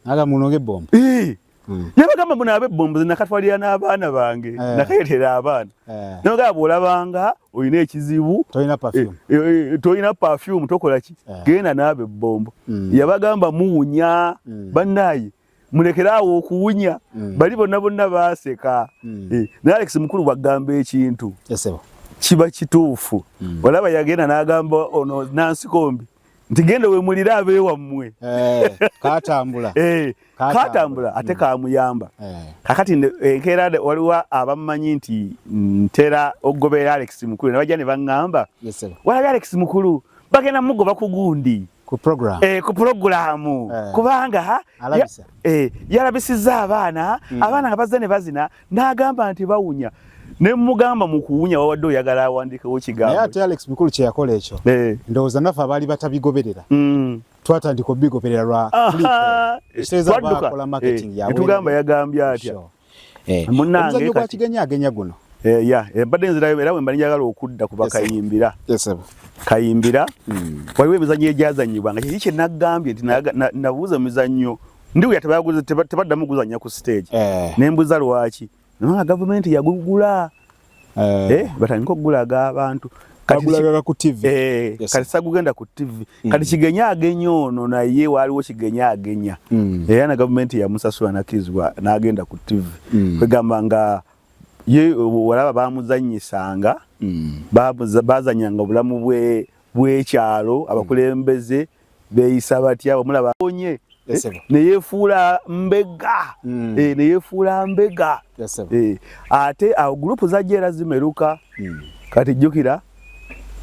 Aga munonge bombo. Yabagamba munaabe bombo nze nakatwalira n'abaana bange. Nakayetera abaana. N'ogamba bw'olabanga olina ekizibu, Tolina perfume. Tolina perfume tokola ki? Genda naabe bombo. Yabagamba muwunya. Bannaaye mulekere awo okuwunya. Bali bonna bonna baaseka. Naye Alex Mukulu bw'agamba ekintu kiba kituufu. Olaba yagenda n'agamba ono Nansi Kombi nti genda wemulire abeewammwe. Katambula. Katambula ate kamuyamba. Kakati enkeera waliwo abammanyi nti ntera okugoberera Alex Mukulu ne bajja ne baŋŋamba, walabye Alex Mukulu bagenda mugoba ku gundi. Ku program. Ku program. Kubanga Alabisa. Yalabisizza abaana, abaana nga bazze ne bazina, n'agamba nti bawunya. Ne mugamba mu kuwunya wawadde oyagala awandiikewo kigambo. Naye ate Alex Mukulu kye yakola ekyo. Ndowooza naffe abaali batabigoberera. Twatandika obigoberera lwa clip. Ekitegeeza Twadduka. bakola marketing yaabwe. Netugamba yagambye atya. Munnange Omuzannyo gwa kati. Kigenya agenya guno. Ya, mbadde nzirayo era bwe mba njagala okudda ku bakayimbira. Yes, sir. Kayimbira. Waliwo emizannyo egyazannyibwanga. Kiki kye nagambye nti nabuuza emizannyo. Ndiwulira tebaddamu kuguzannya ku stage. Ne mbuuza lwaki? Naye gavumenti yagugula. Batandika okugulaga abantu. Kati Bagulaga ku TV. Kati sagugenda ku TV. Kati Kigenya agenya ono naye waliwo Kigenya agenya. Era na gavumenti yamusasula nakkirizibwa n'agenda ku TV. Kwegamba nga ye walaba bamuzannyisanga, bazannyanga obulamu bw'ekyalo, abakulembeze beeyisa batya, bamulaba onye. Ne yeefuula mbega. Ne yeefuula mbega. Ate awo gurupu zajja era zimeruka. Kati jjukira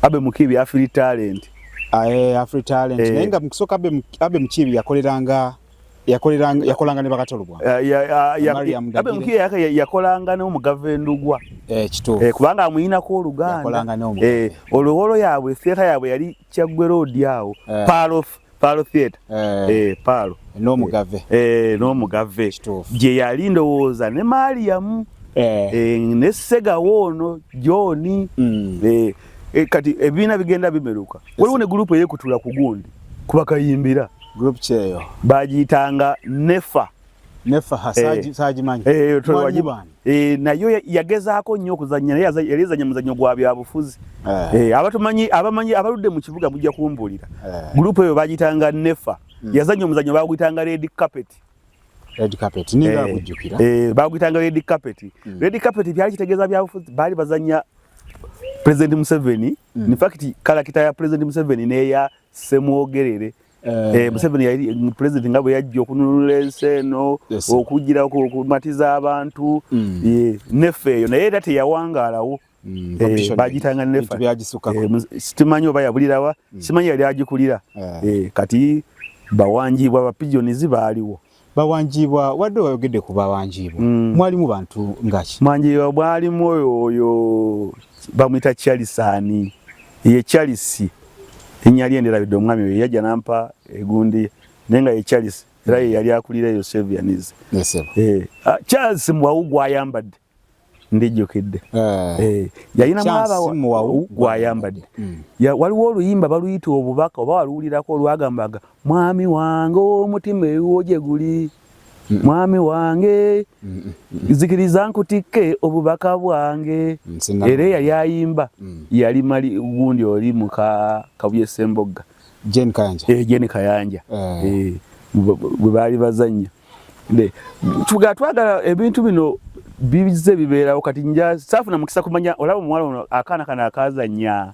Abe Mukiibi Afri Talent. Afri Talent. Naye nga mu kusooka Abe Mukiibi yakoleranga yakoleranga yakolanga ne Bakatolubwa. Abe Mukiibi yakolanga n'Omugave Ndugwa. Kituufu. Kubanga amuyinako oluganda. Yakolanga n'Omugave. Olwo yaabwe theatre yaabwe yali Kyaggwe Road awo. Palo Theatre. Palo. N'Omugave. N'Omugave. Gye yali ndowooza ne Mariam. Ne Ssegawo ono John. Kati ebibiina bigenda bimeruka. Waliwo ne group eyekutula ku gundi kubakayimbira. Group kyeyo bagiyitanga Nefa. Nefa sagimanyi. Nayo yagezaako nnyo okuzannya, naye yali ezannya muzannyo gwa byabufuzi. Abatumanyi abamanyi abaludde mu kibuga mujja kumbuulira. Group eyo bagiyitanga Nefa. Yazannya omuzannyo baguyitanga Red Carpet. Red Carpet ninga kujjukira. Baguyitanga Red Carpet. Red Carpet byali kitegeeza byabufuzi, baali bazannya President Museveni. In fact kalakita ya President Museveni neya Ssemwogerere. Museveni yali president nga bwe yajja okununula ensi eno, okugira okumatiza abantu. Nefa eyo naye era teyawangaalawo. Bagitanga Nefa. Simanyi oba yabulirawa, simanyi yali agikulira. Kati bawanjibwa ba Pigeons baaliwo. Bawanjibwa wadde wayogedde ku bawanjibwa. Mwalimu bantu ngaki? Mwanjibwa bwalimu oyo bamuyita Charles ani? Ye Charles. Erinnya lye nderabidde, omwami oyo yajja n'ampa egundi naye nga ye Charles era ye yali akulira eyo Sevianis. Charles Muwawu gwayambadde ndijjukidde. Yalina Muwawu gwayambadde. Waliwo oluyimba baluyita obubaka oba waluwulirako olwagambaga mwami wange omutima ewuwo gye guli. Mwami wange zikiriza nkutikke obubaka bwange. Era yali ayimba yali mali gundi oli muka Kabuye Ssembogga Jane Kayanja. Jane Kayanja. Bwe baali bazannya. Tuga twagala ebintu bino bizze bibeerawo. Kati nja saafuna mukisa kumanya olaba omuwala ono akaana kano akazannya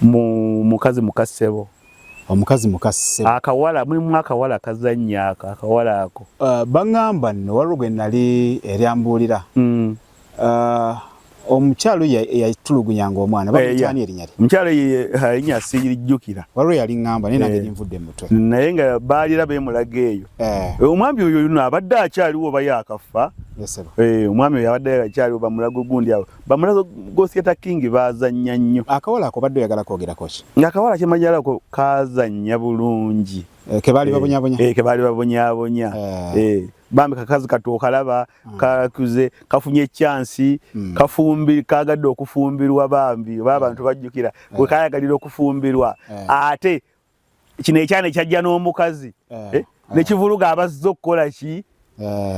mu mukazi mukassebo. Omukazi mukassebo. Akawala mulimu akawala kazannya ako akawala ako. Baŋŋamba nno waliwo gwe nali eryambuulira. Omukyalo yatulugunyanga omwana bamuyita erinnya lye. Omukyalo erinnya sirijjukira. Waliwo yali ŋŋamba naye nange linvudde mu mutwe. Naye nga baalira beemulaga eyo. Omwami oyo nno abadde akyaliwo oba yaakafa. Omwami oyo abadde akyaliwo bamulaga ogundi awo. Bamulaga go Theatre King baazannya nnyo. Akawala ako badde oyagala kwogerako ki? Akawala kyemanyalako kaazannya bulungi. Ke baali babonyabonya. Ke baali babonyabonya. Bambi kakazi katu okalaba kakuze kafunye chance kafumbi kagadde okufumbirwa bambi oba abantu bajjukira bwe kayagalira okufumbirwa ate kino ekyana ekyajja n'omukazi nekivuluga abazze okukola ki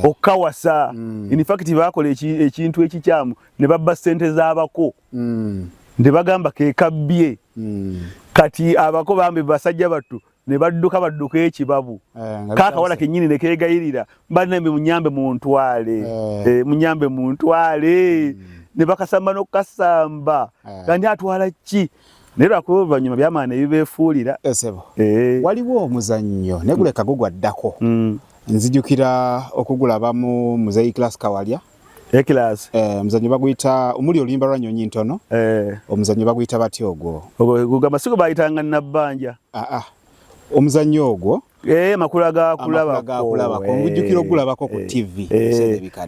okukawasa. In fact baakola ekintu ekikyamu ne babba ssente z'abako ne bagamba ke kabbye. Kati abako bambi basajja battu ne badduka badduka ekibabu kakawala kennyini ne keegayirira bannembe munyambe muntwale munyambe muntwale ne bakasamba n'okukasamba kandi atwala ki naye lwakuba oluvannyuma byamaana ebibeefuulira. Waliwo omuzannyo ne guleka go gwaddako. Nzijukira okugulaba mu Muzeeyi Class Kawalya. E-class. Omuzannyo baguyita omuli oluyimba lwa Nnyonyi Ntono. Omuzannyo baguyita batya ogwo? Ogwo sigo bayitanga Nabbanja. Omuzannyo ogwo Amakula ga kulabako. Ngujjukira ogulabako ku TV.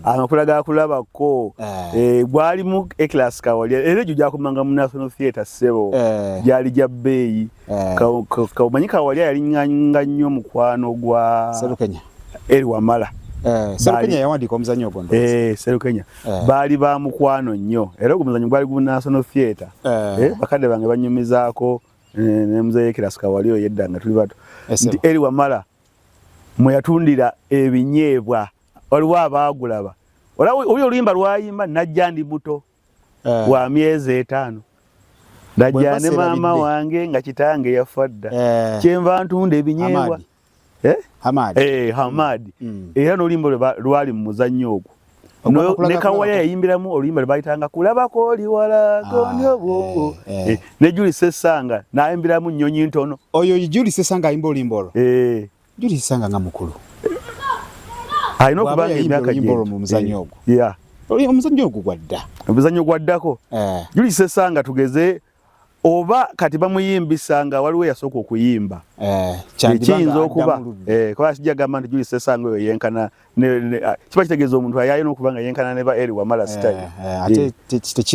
Amakula ga kulabako. Gwalimu E-class Kawalya. Era egyo gyakumanga mu National Theatre ssebo. Gyali gya bbeeyi. Omanyi Kawalya yali nga nnyo mukwano gwa Sserukenya. Eri Wamala. Sserukenya yawandiika omuzannyo ogwo. Sserukenya. Baali ba mukwano nnyo. Era ogwo omuzannyo gwali gu National Theatre. Bakadde bange banyumizaako ne Muzeeyi Class Kawalya oyo edda nga tuli bato. Nti Eri Wamala mwe yatundira ebinyeebwa waliwo abaagulaba. Oli oluyimba lwayimba najja ndi muto wa myezi 5. Najja ne maama wange nga kitange yafa dda. Kyenva ntunda ebinyeebwa. Hamadi. Hamadi. Era n'oluyimba lwali mu muzannyo ogwo. Ne Kawalya yayimbiramu oluyimba lwe bayitanga kulabako oli wala gondi obwongo. Ne Julie Ssessanga n'ayimbiramu Nnyonyi Ntono. Oyo Julie Ssessanga ayimba oluyimba olwo? Julie Ssessanga nga mukulu. Alina okuba nga emyaka gye mu muzannyo ogwo. Omuzannyo ogwo gwa dda. Omuzannyo gwaddako. Julie Ssessanga tugeze Oba kati bamuyimbisa nga waliwo eyasooka okuyimba. Eh, kiyinza okuba eh, kuba sijja gamba nti Julie Ssesanga oyo yenkana ah, kiba kitegeeza omuntu ayalina okuba nga yenkana ne ba Eri Wamala style. Eh, ate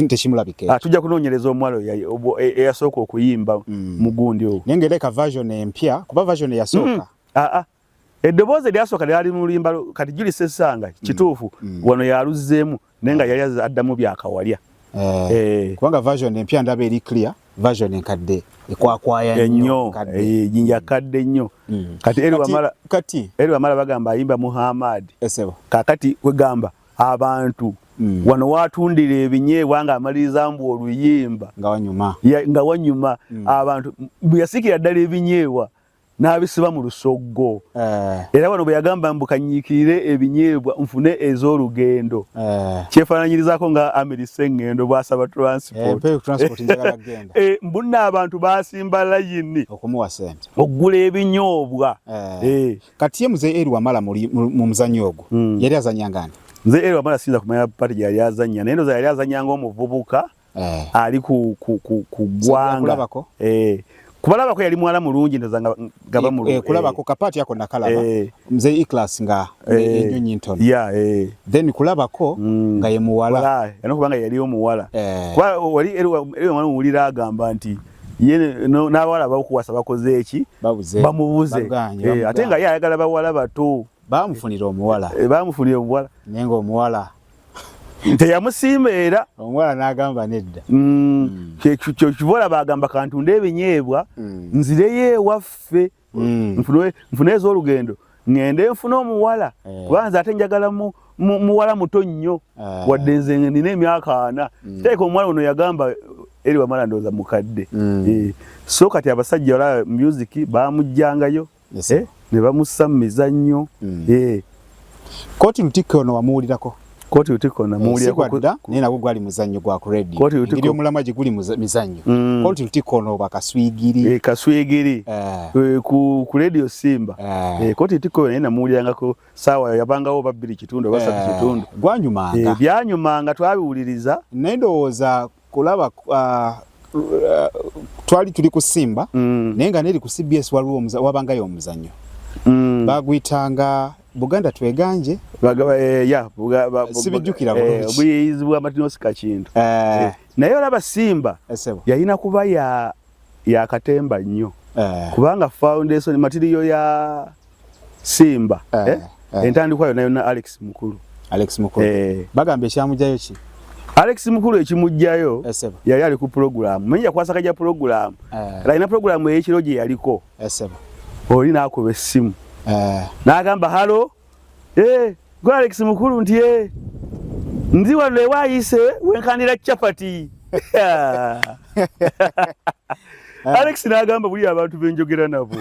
tekimulabika. Ah, tujja kunoonyereza omuwala eyasooka okuyimba mm. mu gundi ogwo. Naye ng'ereka version empya kuba version eyasooka. Mm. Ah, ah. Eddoboozi eryasooka lyali mu luyimba kati Julie Ssesanga kituufu wano yaluzzeemu naye nga yali addamu byakawalya. Eh, eh. Kubanga version empya ndaba eri clear, version enkadde ekwakwaya nnyo, eh, jinja kadde nnyo. Mm. Kati Eri Wamala, kati Eri Wamala bagamba ayimba Muhammad. Esebo. Kakati kwegamba abantu mm. wano watundira ebinyeebwa nga amaliriza mbu oluyimba nga wanyuma, nga wanyuma. Mm. Abantu yasikira ddala ebinyeebwa n'abisiba mu lusoggo eh. Era wano bwe yagamba mbu kanyiikirire ebinyeebwa nfune ez'olugendo eh. Kyefaananyirizaako nga Amiri Ssengendo bw'asaba transport eh, mbu nno abantu baasimba layini okumuwa ssente okugula ebinyoobwa. Kati ye Mzee Eri Wamala mu muzannyo ogwo mm. yali azannya ngani? Mzee Eri Wamala siyinza kumanya pati gye yali azannya, naye ndowooza yali azannya ng'omuvubuka eh. ali ku ku ku ku gwanga eh kubalabako yali mwala mulungi ndoza nga gaba eh, mulungi eh, kulabako eh. Kapati yako nakalaba eh. Mzee E-class nga eh. Enyonyi ntono yeah, eh. Then kulabako mm. nga ye muwala yana kubanga yali omuwala eh. Kuba wali eri mwana muwulira agamba nti ye n'abawala bakuwasa bakoze eki bamubuze eh, ate nga ye ayagala bawala bato bamufunira omuwala eh, bamufunira omuwala naye nga omuwala teyamusiima era omuwala n'agamba nedda. Mm. Mm. Kyokivola bagamba kantunde ebinyeebwa mm. nzireyo ewaffe nfune ez'olugendo ŋŋende nfune omuwala eh. Kuba nze ate njagala muwala muto nnyo eh. Wadde nze nina emyaka ana kiteeka omuwala ono yagamba Eri Wamala ndowooza mukadde. Eh, so kati abasajja olaba music bamugjangayo ne bamussa mu mizannyo. Kooti Lutikko ono wamuwulirako? Kooti Lutikko namuwulirako dda, naye nagwo gwali muzannyo gwa ku radio. Engeri omulamwa gye guli mizannyo. Mm. Kooti Lutikko ono oba Kaswigiri. Eh, Kaswigiri. Eh. Eh, ku radio Simba. Eh. Kooti Lutikko naye namuwulirangako saawa yabangawo oba 2:15 oba 3:15. Gwanyumanga. Byanyumanga twabiwuliriza. Naye ndowooza kulaba twali tuli ku Simba mm. naye nga neri ku CBS waliwo wabangayo omuzannyo mm. baguyitanga Buganda Tweganje eh, sibijjukira bulungi obuyizibwa Martin Oscar Kintu eh. Naye olaba Simba yalina kuba ya katemba nnyo kubanga foundation material ya Simba entandikwa yonna yonna Alex Mukulu. Alex Mukulu bagamba ekyamugyayo ki? Alex Mukulu ekimugyayo yali ali ku program manyi yakwasakajja program alina program ey'ekiro gye yaliko oli n'akuba essimu n'agamba halo gwe Alex Mukulu nti nzi wano ewaayise wenkandira chapati. Alex n'agamba buli abantu benjogera nabo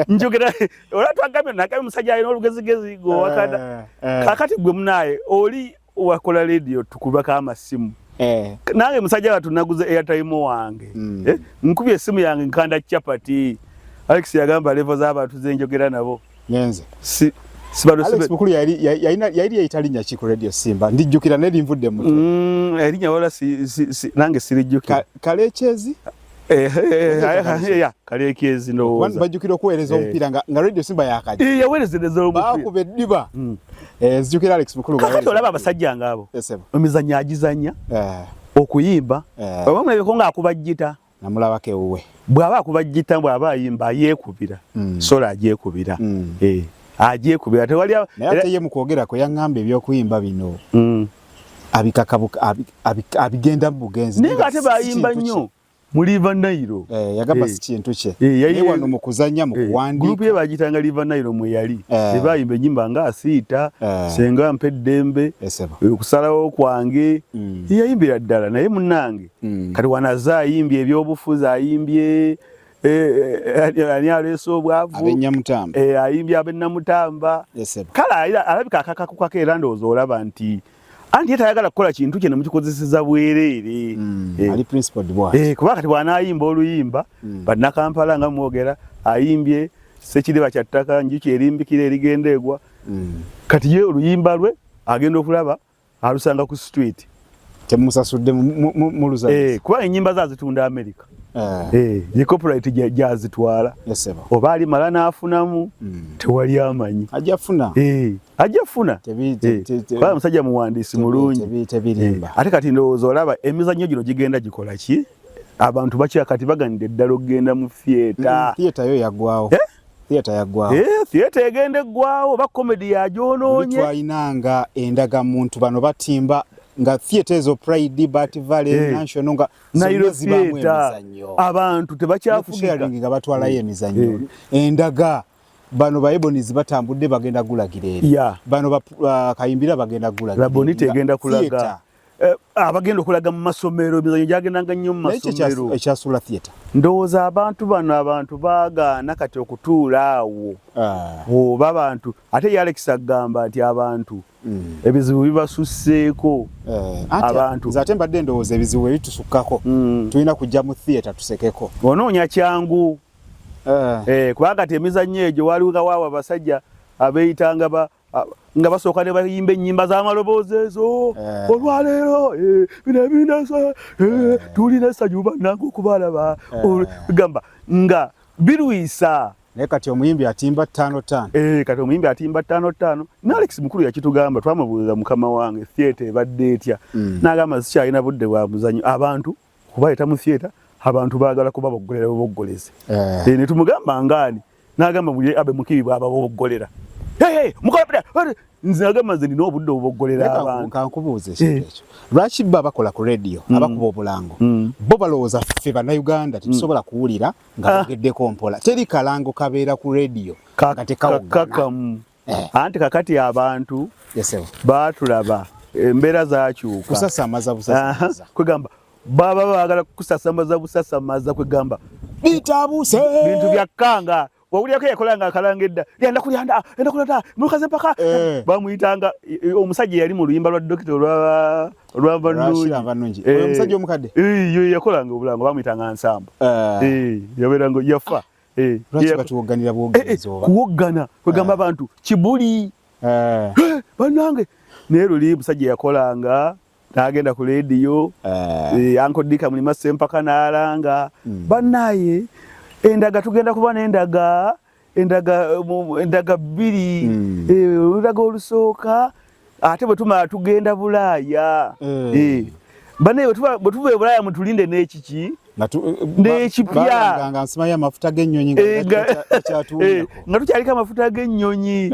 njogera olwa twagambye nagambye musajja alina olugezigezi gwewakana kakati gwe munaye oli wakola radio tukubako amasimu nange musajja watu naguze airtime wange mm. Nkubye esimu yange nkanda chapati. Alex yagamba level z'abantu zenjogera nabo ngenze si Alex Mukulu yali yali yayita linnya ki ku radio Simba? Ndijjukira naye linvudde mu mutwe. Erinnya wala si, si, si, nange sirijjukira. Kalekezi? Kalekezi ndowooza. Bajjukira okuweereza omupiira nga radio Simba yakajja. Yaweerezereza omupiira. Baakuba eddiba. Mm. Nzijukira Alex Mukulu. Kakati olaba abasajja ng'abo. Emizannyo agizannya. Okuyimba. Oba mulabeko ng'akuba ggita. Namulabako ewuwe. Bw'aba akuba ggita bw'aba ayimba yeekubira. Mm. Sola agyekubira. Mm. Agyekubira tewali. Naye ate ye mu kwogera kwe yaŋŋamba eby'okuyimba bino. Mm. Abigenda mu bugenzi. Naye ng'ate bayimba nnyo. Mu River Nile. Yagamba si kintu kye. Naye wano mu kuzannya mu kuwandiika. Group ye bagiyitanga River Nile mwe yali. Bayimba ennyimba nga Asiita, Senga mpa eddembe, okusalawo kwange. Mm. Yayimbira ddala naye munnange. Mm. Kati wano azze ayimbye ebyobufuzi, ayimbye ani aleese obwavu, ayimbye ab'ennamutamba. Kale alabika akakakukako era ndowooza olaba nti anti ye tayagala kukola kintu kye ne mukikozeseza bwereere. Mm, ali principled bw'atyo. Kuba kati bw'anaayimba oluyimba mm. Bannakampala nga mwogera ayimbye sekiriba kya ttaka njuki erimbikira erigenda egwa. Mm. Kati ye oluyimba lwe agenda okulaba alusanga ku street. Temusasudde mu Eh, kuba ennyimba zazitunda America. Ye copyright gyazitwala. Oba alimala n'afunamu, tewali amanyi. Ajja funa. Ajja funa. Kuba musajja muwandiisi mulungi. Tebirimba. Ate kati ndowooza olaba emizannyo gino gigenda gikola ki? Abantu bakya kati baganidde ddala okugenda mu theatre. Theatre yo yaggwawo. Theatre yaggwawo. Theatre egenda eggwawo oba comedy yagyonoonye. Twalinanga endagamuntu bano batimba nga theatre ezo Pride, Bat Valley, National nga Nairo theatre abantu tebakyafugika nga batwalayo emizannyo. Endaga bano ba Ebonies batambudde bagenda gulagira eri. Bano ba Kayimbira bagenda gulagira. Labonite egenda kulaga. Abagenda okulaga mu masomero emizannyo gyagendanga nnyo mu masomero. Ekyasula theatre. Ndowooza abantu bano abantu baagaana kati okutuula awo. Oba abantu ate ye Alex agamba nti abantu ebizibu bibasusseeko. Abantu nze ate mbadde ndowooza ebizibu ebitusukkako tulina kujja mu theatre tusekeko. Onoonya kyangu. Kubanga kati emizannyo egyo waliwo nga waawo abasajja abeeyitanga nga basooka ne bayimba ennyimba z'amaloboozi ezo. Olwaleero bino ebinasa tulina essanyu bannange okubalaba. Gamba nga birwisa. Naye kati omuyimbi atimba 5-5. Kati omuyimbi atimba 5-5. Ne Alex Mukulu yakitugamba, twamubuuza mukama wange theatre ebadde etya. N'agamba sikyalina budde bwa muzannyo. Abantu kubaleeta mu theatre, abantu baagala kubaboggolera buboggolezi. Ne tumugamba ngaani? N'agamba buli Abe Mukiibi bw'ababoggolera. Hey, mukola nze nagamba nze nina obudde obuboggolera abantu. Kankubuuze ekintu ekyo. Lwaki bo abakola ku radio, abakuba obulango, bo balowooza ffe Bannayuganda tetusobola kuwulira nga bogeddeko mpola. Teri kalango kabeera ku radio nga tekawogana. Anti kakati abantu baatulaba embeera zakyuka. Kusasamaza busasamaza. Kwegamba baba baagala kusasamaza busasamaza kwegamba bitabuse. Bintu bya kkanga. Wawulirako yakolanga akalanga edda. Lyanda kulyanda, enda kulata, mukaze mpaka. Bamuyitanga omusajja yali mu luyimba lwa dokita olwa Vanungi. Omusajja omukadde? Ye yakolanga obulango bamuyitanga Nsambo. Yabeeranga yafa. Lwaki batuwogganira bwogganizi oba? Kuwoggana kwegamba abantu kibuli. Bannange naye luli musajja yakolanga n'agenda ku leediyo, Uncle Dika Mulima Ssempaka n'alanga bannaye endaga tugenda kuba n'endaga endaga bbiri, olulaga olusooka ate bwe tumala tugenda Bulaaya. Bannaye bwe tuva e Bulaaya mutulinde n'ekiki n'ekipya nga nsimayo amafuta g'ennyonyi nga tukyaliko amafuta g'ennyonyi.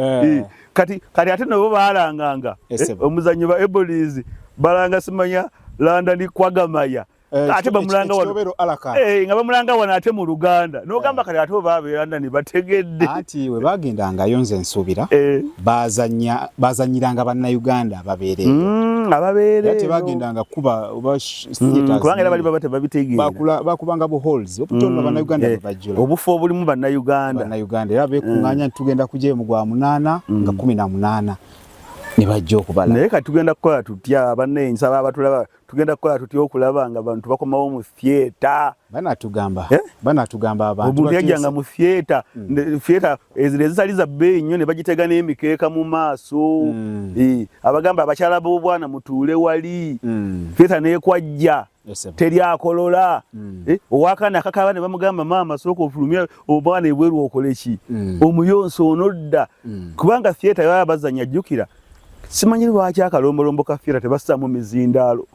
Kati ate nabo baalanganga omuzannyo ba Ebonies balanga simanya London Kwagamaya. Ate bamulanga wano nga bamulanga wano ate mu Luganda n'ogamba kati ate oba abeera London bategedde. Anti we bagendangayo nze nsuubira bazannyiranga Bannayuganda ababeereeyo. Ababeereeyo. Tebagendanga kuba kubanga era bali baba tebabitegeera. Bakubanga bu halls obutono Bannayuganda bwe bajjula. Obufo obulimu Bannayuganda. Bannayuganda era beekuŋŋaanya nti tugenda kugyayo mu gwa 8 nga 18 ne bajja okubala. Naye kati tugenda kukola tutya banne nsaba abatulaba tugenda kukola tutya okulaba nga abantu bakomawo mu theatre. Banatugamba banatugamba abantu omuntu yajjanga mu theatre, theatre ezino ezitali za bbeeyi nnyo ne bagitega n'emikeeka mu maaso. Abagamba abakyala b'obwana mutuule wali. Theatre n'ekwajja. Teri akolola. Owakaana akakaaba ne bamugamba maama sooka ofulumye omwana ebweru okole ki? Omuyonso onodda. Kubanga theatre baba bazannya jjukira. Simanyi lwaki akalombolombo ka theatre tebassaamu mizindaalo.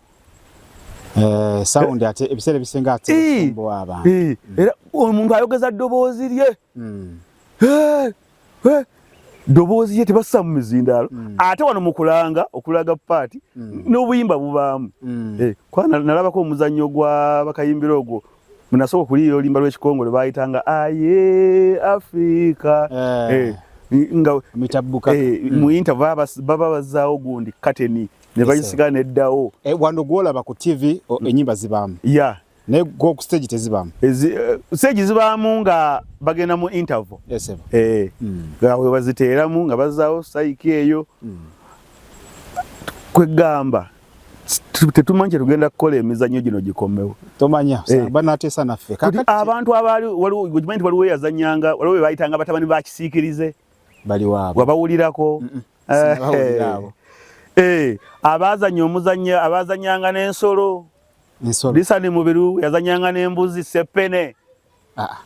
Sound ate ebiseera ebisinga ate osumbuwa abantu. Era omuntu ayogeza ddoboozi lye. Ddoboozi lye tebassaamu mizindaalo. Ate wano mu kulanga okulaga paati n'obuyimba bubaamu. Kuba nalabako omuzannyo gwa Bakayimbira ogwo munasooka okuliira oluyimba lw'ekikongole baayitanga aye Afrika. Nga mu interval baba bazzaawo gundi kateni ne bagisigala neddawo. Wano gw'olaba ku TV ennyimba zibaamu. Naye go ku stage tezibaamu. Stage zibaamu nga bagenda mu interval. Nga we baziteeramu nga bazzaawo sayiki eyo. Kwegamba tetumanyi kye tugenda kukola emizannyo gino gikomewo. Tomanya, banateesa naffe. Abantu abaali waliwo okimanyi nti waliwo eyazannyanga, waliwo be bayitanga batabani ba kisiikirize. Bali waabwe. Wabawulirako? Eh, abazanya omuzannyo abazanyanga n'ensolo Disani Mubiru yazanyanga n'embuzi Sepene. Ah.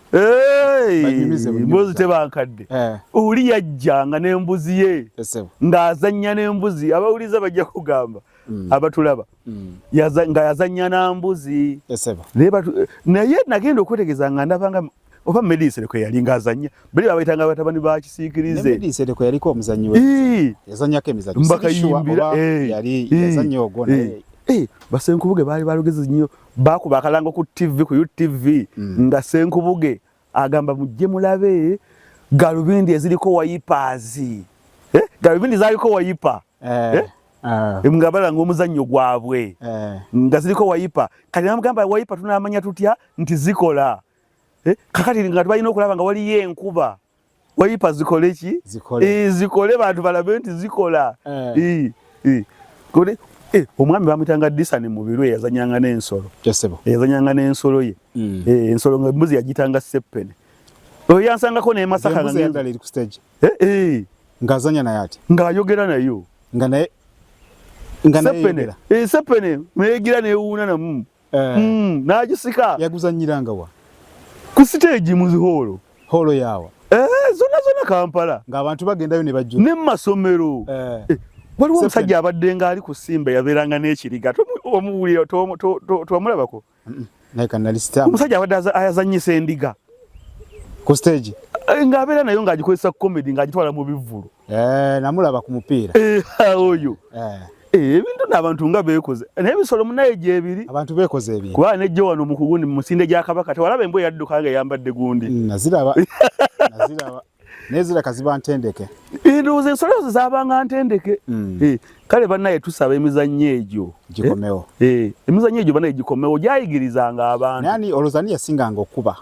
Mbuzi tebankadde eh. Oli yajjanga n'embuzi ye ng'azannya n'embuzi abawuliza bajja kugamba abatulaba nga yazannya na mbuzi naye nagenda okwetegeza nga ndabanga oba Medicine kwe yali ng'azannya bali babayitanga batabani ba kisiikirize Medicine kwe yaliko omuzannyi we yazannyako emizannyo mbakayimbira eh. yali yazannya ogwo naye eh. Basenkubuge baali balugezi nnyo bakuba akalango ku TV ku UTV nga Senkubuge agamba mujje mulabe galubindi eziriko wayipaazi eh? Galubindi zaliko wayipa eh. Eh? Nga balanga omuzannyo gwabwe nga ziriko wayipa kati namugamba wayipa tunamanya tutya nti zikola kakati nga tubalina okulaba nga waliyo enkuba wayipa zikole ki zikole bantu balabe nti zikola omwami bamuyitanga Disani Mubiru eyazanyanga n'ensolo eyazanyanga n'ensolo ye ensolo nga embuzi yagitanga Seppene oyo yansangako n'e Masaka ng'azanya naye ati ng'ayogera nayo nga naye nga naye Seppene neegira newuuna namu n'agisika yaguzanyiranga wa ku siteegi mu zihoolo hoolo yawa zonna zonna Kampala ng'abantu bagendayo ne bajjula ne mu masomero waliwo omusajja abadde ng'ali ku Simba yabeeranga n'ekiriga omuwulira twamulabako omusajja abadde azannyisa endiga ku stage ng'abeera nayo ng'agikozesa comedy ng'agitwala mu bivvulu namulaba ku mupiira oyo ebintu n'abantu nga beekoze naye ebisolo munaye gyebiri abantu beekoze ebintu kuba nejjo wano mu kugundi mu musinde gya Kabaka tewalaba embwa eyadduka nga eyambadde gundi naziraba naziraba neziraka ziba ntendeke ndowooza ensolo ezo zaabanga ntendeke kale bannaye tusaba emizannyo egyo gikomewo emizannyo egyo bannaye gikomewo gyayigirizanga abantu nani olowooza ani yasinganga okuba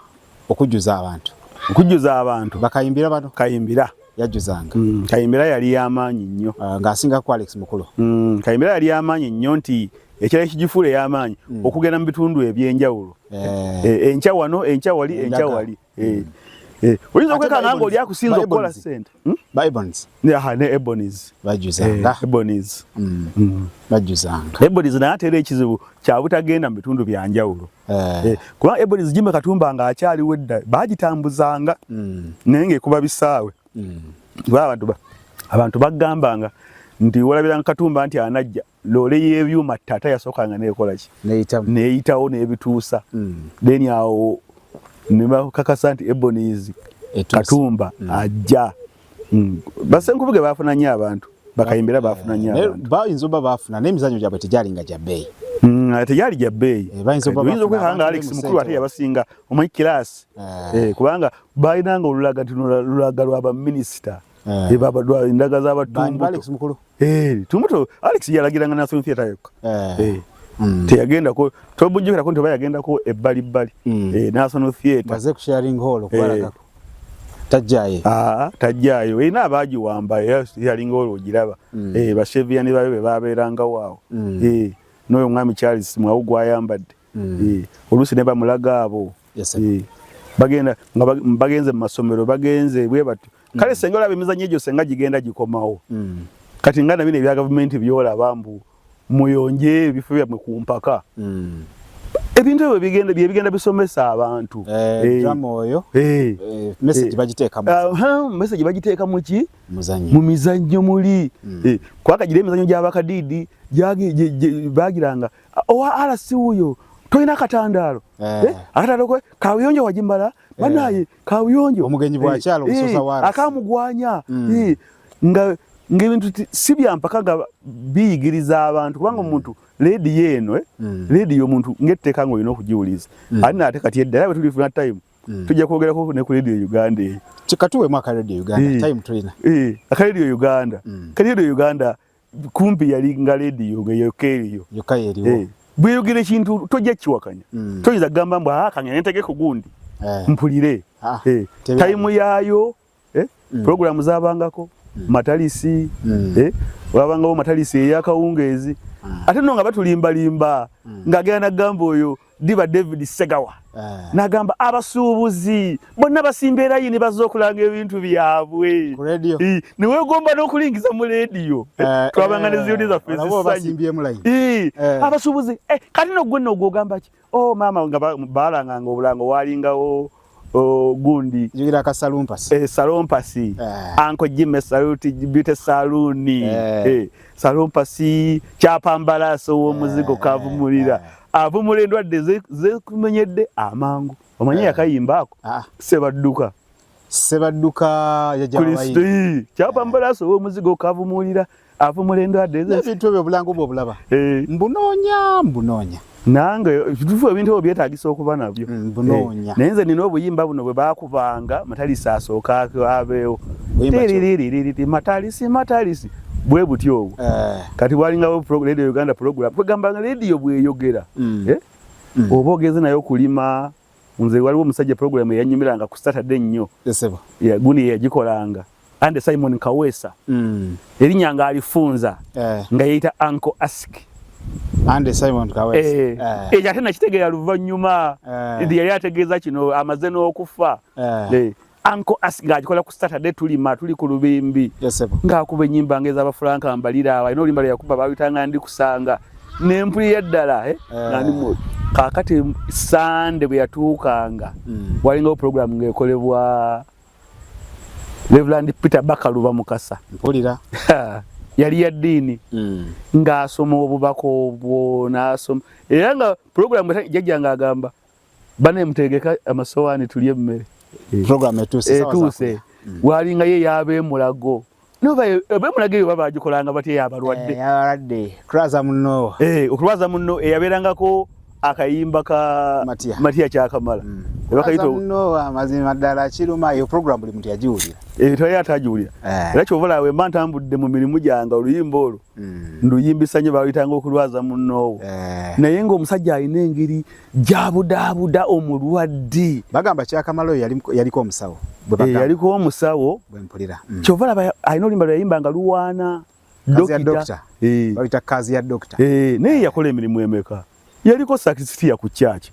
okujjuza abantu okujjuza abantu bakayimbira bano Kayimbira yajjuzanga Kayimbira yali y'amaanyi nnyo ng'asinga ku Alex Mukulu Kayimbira yali y'amaanyi nnyo nti ekirala ekigifuula ey'amaanyi okugenda mu bitundu eby'enjawulo enkya wano enkya wali enkya wali oyinza okwekanga nga oli akusinza okukola ssente ba Ebonies ne Ebonies bajjuzanga Ebonies bajjuzanga Ebonies naye ate era ekizibu kya butagenda mu bitundu bya njawulo kuba Ebonies Jimmy Katumba ng'akyaliwo edda baagitambuzanga naye ng'ekuba bisaawe kuba abantu bagambanga nti walabiranga Katumba nti anajja loole y'ebyuma tata yasookanga neekola ki neeyitawo n'ebituusa then awo ne bakakasa nti Ebonies Katumba ajja Basenkubuge baafuna nnyo abantu Bakayimbira baafuna nnyo abantu bayinza oba baafuna n'emizannyo gyabwe tegyalinga gya bbeeyi tegyali gya bbeeyi bayinza okwekanga nga Alex Mukulu ate yabasinga omanyi kiraasi kubanga balinanga olulaga nti lulaga lwa baminisita endaga z'abatumbuto Tumbuto Alex yalagiranga National Theatre yokka teyagendako tobujjukirako nti oba yagendako ebbalibbali National Theatre baze ku sharing hall okubalagako tajjayo tajjayo erina abaagiwamba yalinga olwo ogiraba Basheviani bayo be babeerangawo awo n'oyo omwami Charles Mwawu gwayambadde oluusi ne bamulaga abo bagenda nga bagenze mu masomero bagenze bwe batyo kale senga olaba emizannyo egyo senga gigenda gikomawo kati nga nabino ebya gavumenti byolaba mbu muyonje ebifo byammwe ku mpaka ebintu ebyo bigenda byebigenda bisomesa abantu drama oyo message bagiteeka mu message bagiteeka mu ki mu mizannyo muli kubanga gira emizannyo gy'abakadiidi bagiranga owa RC wuyo tolina akatandaalo akatandaalo kabuyonjo wagimala banaye kabuyonjo omugenyi bwakyalo omusoza wa akamugwanya nga ng'ebintu si bya mpaka nga biyigiriza abantu kubanga omuntu leediyo eno leediyo omuntu ng'etteeka ng'olina okugiwuliza ate naate kati edda era bwe tulifuna time tujja kwogerako ne ku Radio Uganda eyo kikatuweemu aka Radio Uganda time tulina aka Radio Uganda ka Radio Uganda kumpi yali nga leediyo nga yokka eriyo yokka yeriwo bweyogera ekintu tojja kiwakanya toyinza kugamba mbu kangende ntege ku gundi mpulire time yaayo programu zabangako matalisi wabangawo matalisi eyakawungeezi ate no nga batulimbalimba ng'agenda nagamba oyo Diba David Segawa eh. Nagamba abasuubuzi bonna basimba erayini bazze okulanga ebintu byabwe newegomba n'okulingiza mu leediyo eh, twabanga ne ziyoni zaffe ezisanyu abasuubuzi kati no gwe nogwogamba ki oh maama nga balanganga obulango walingawo oh, gundi jukira ka salumpasi eh, salumpasi eh. Anko Jimmy saluti beauty saloon eh. Eh, salumpasi kyapambalaso w'omuzigo eh. Kavumulira eh. Avumula endwadde zekumenyedde amangu omanyi eh. Yakayimba ako ah. Sebadduka Sebadduka yajja kyapambalaso eh. W'omuzigo kavumulira avumula endwadde ebintu ebyo obulango bwo obulaba eh. Mbunoonya mbunoonya nange kituufu ebintu ebyo byetaagisa okuba nabyo mm, bunoonya eh, naye nze nina obuyimba buno bwe baakubanga matalisi asooka abeewo teriririri matalisi matalisi bwe butyo obwo eh. Kati walingawo Radio Uganda program kwegamba nga radio bweyogera mm. Eh? Mm. Oba ogenze nayo okulima nze waliwo omusajja program eyanyumiranga ku Saturday nnyo gundi yeyagikolanga ande Simon Kaweesa mm. Erinnya nga alifunza eh. Nga yeyita Uncle Ask Ande Simon Kaweesa eh. Eh. Eh, ate nakitegeera luvannyuma eh. Nti yali ategeeza kino amaze n'okufa eh. Eh. Uncle Ask ng'agikola ku Saturday tulima tuli ku lubimbi yes, ng'akuba ennyimba ng'ez'Abafranka mbalira awo alina oluyimba lwe yakuba baaluyitanga ndi kusanga nempulira ddala eh? Eh. Nga kaakati Sande bwe yatuukanga mm. Walingawo program ng'ekolebwa Reverend Peter Bakaluba Mukasa mpulira yali ya ddiini mm. Ng'asoma obubaka obwo n'asoma era nga program jajja ng'agamba bane mutegeka amasowaani tulye emmere program etuuse etuuse mm. Walinga ye yabeemulago noba abeemulago eyo baba bagikolanga batya yabalwadde eh, abalwadde kulwaza munno eh, okulwaza munno eyabeerangako akayimba ka Matia, Matia Kyakamala mm. Ebakayita munno amazima ddala kiruma eyo program buli muntu yagiwulira eh, tewali atagiwulira eh. Era kyova olaba bwe mba ntambudde mu mirimu gyange oluyimba olwo mm. Nduyimbisa nnyo baluyitanga okulwaza munnoowo eh. Naye ng'omusajja alina engeri gy'abudaabuda omulwadde bagamba Kyakamala oyo yaliko omusawo eh, yaliko omusawo bwe mpulira mm. Kyova olaba alina oluyimba lwe yayimba nga luwaana dokita baluyita kazi ya dokita naye yakola emirimu emeka yaliko sakisitiya ku church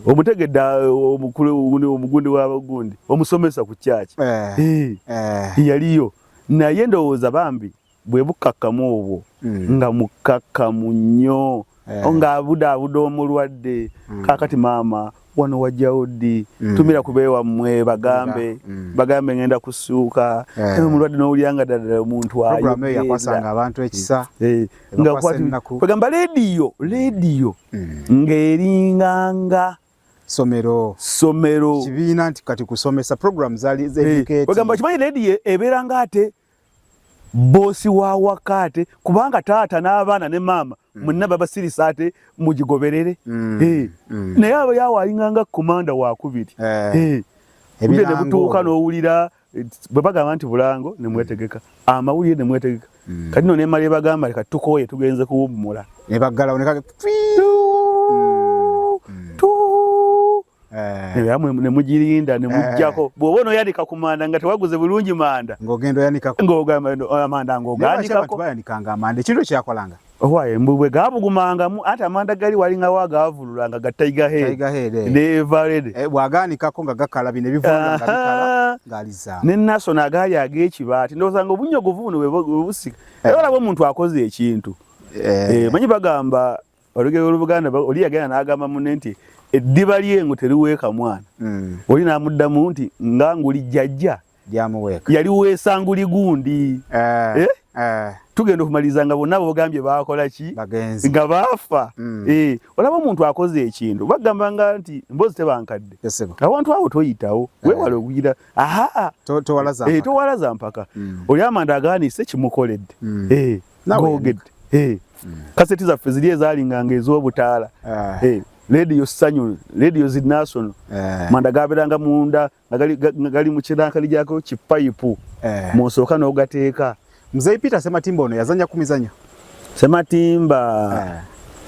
omutegedde omukulu omugundi w'abagundi omusomesa ku church eh. Eh. Yaliyo naye ndowooza bambi bwe bukkakkamu obwo mm. Nga mukkakkamu nnyo eh. Ng'abudaabuda omulwadde mm. Kaakati maama wano wajjawo ddi mm. Tumira ku beewammwe bagambe mm. Bagambe ngenda kusuuka eh. Omulwadde n'owulira nga ddala omuntu Program eyo yakwasanga abantu ekisa eh. Nga kwegamba leediyo leediyo mm. Ng'eringanga somero somero kibiina nti kati kusomesa program zali educate kwegamba kimanyi leediyo ebeera nga ate boosi wa waka ate kubanga taata n'abaana ne maama mm. Mwenna babasirisa ate mugigoberere mm. Eh. Mm. Naye abo yawo alinganga komanda wakubiri eh. Eh. Budde ne butuuka n'owulira bwe bagamba nti bulango ne mwetegeka amawulire ne mwetegeka Mm. Kati no nemala ebagamba leka tukooye tugenze kuwummula ne baggalawo ne kage Tu Eh. Era ne mugirinda ne muggyako bw'oba onoyanika ku manda nga tewaguze bulungi manda ng'ogenda oyanikako ng'ogamba amanda ng'oganikako bayanikanga amanda ekintu ekyakolanga owaye mbu bwe gaabugumangamu anti amanda gali walingawo agaavululanga ga Tiger Head Tiger Head eh. Ne Eveready eh, bw'agaanikako nga gakala bino ebivulula nga bikala ng'alizaamu ne Nason agaali ag'ekibaati ndowooza nga obunnyogovu buno bwe busika era olaba omuntu akoze ekintu Eh. Eh, manyi bagamba olugero lw'Oluganda oli yagenda n'agamba munne nti eddiba ly'engo teriweeka mwana mm. Oli n'amuddamu nti nga nguli jjajja lyamuweeka yaliweesa nguli gundi eh. Eh? Eh. Tugenda okumaliriza nga bonna bogambye baakola ki bagenzi nga baafa mm. Eh, olaba omuntu akoze ekintu bagamba nga nti mboozi tebankadde Yes, sebo. Awantu awo toyitawo weewale okugira aha Towalaza Eh, mpaka. towalaza mpaka Mm. Oli amanda agaanise kimukoledde Mm. Eh, Nawe googedde Eh, kaseti zaffe ziri ezaalinganga ez'obutaala Eh. Eh, leediyo Ssanyu leediyo zi National Eh. manda gabeeranga munda nga gali mu kirankali gyako kipayipu Eh. mw'osooka n'ogateeka Mzee Peter Sematimba ono yazanya ku mizanyo Sematimba Eh.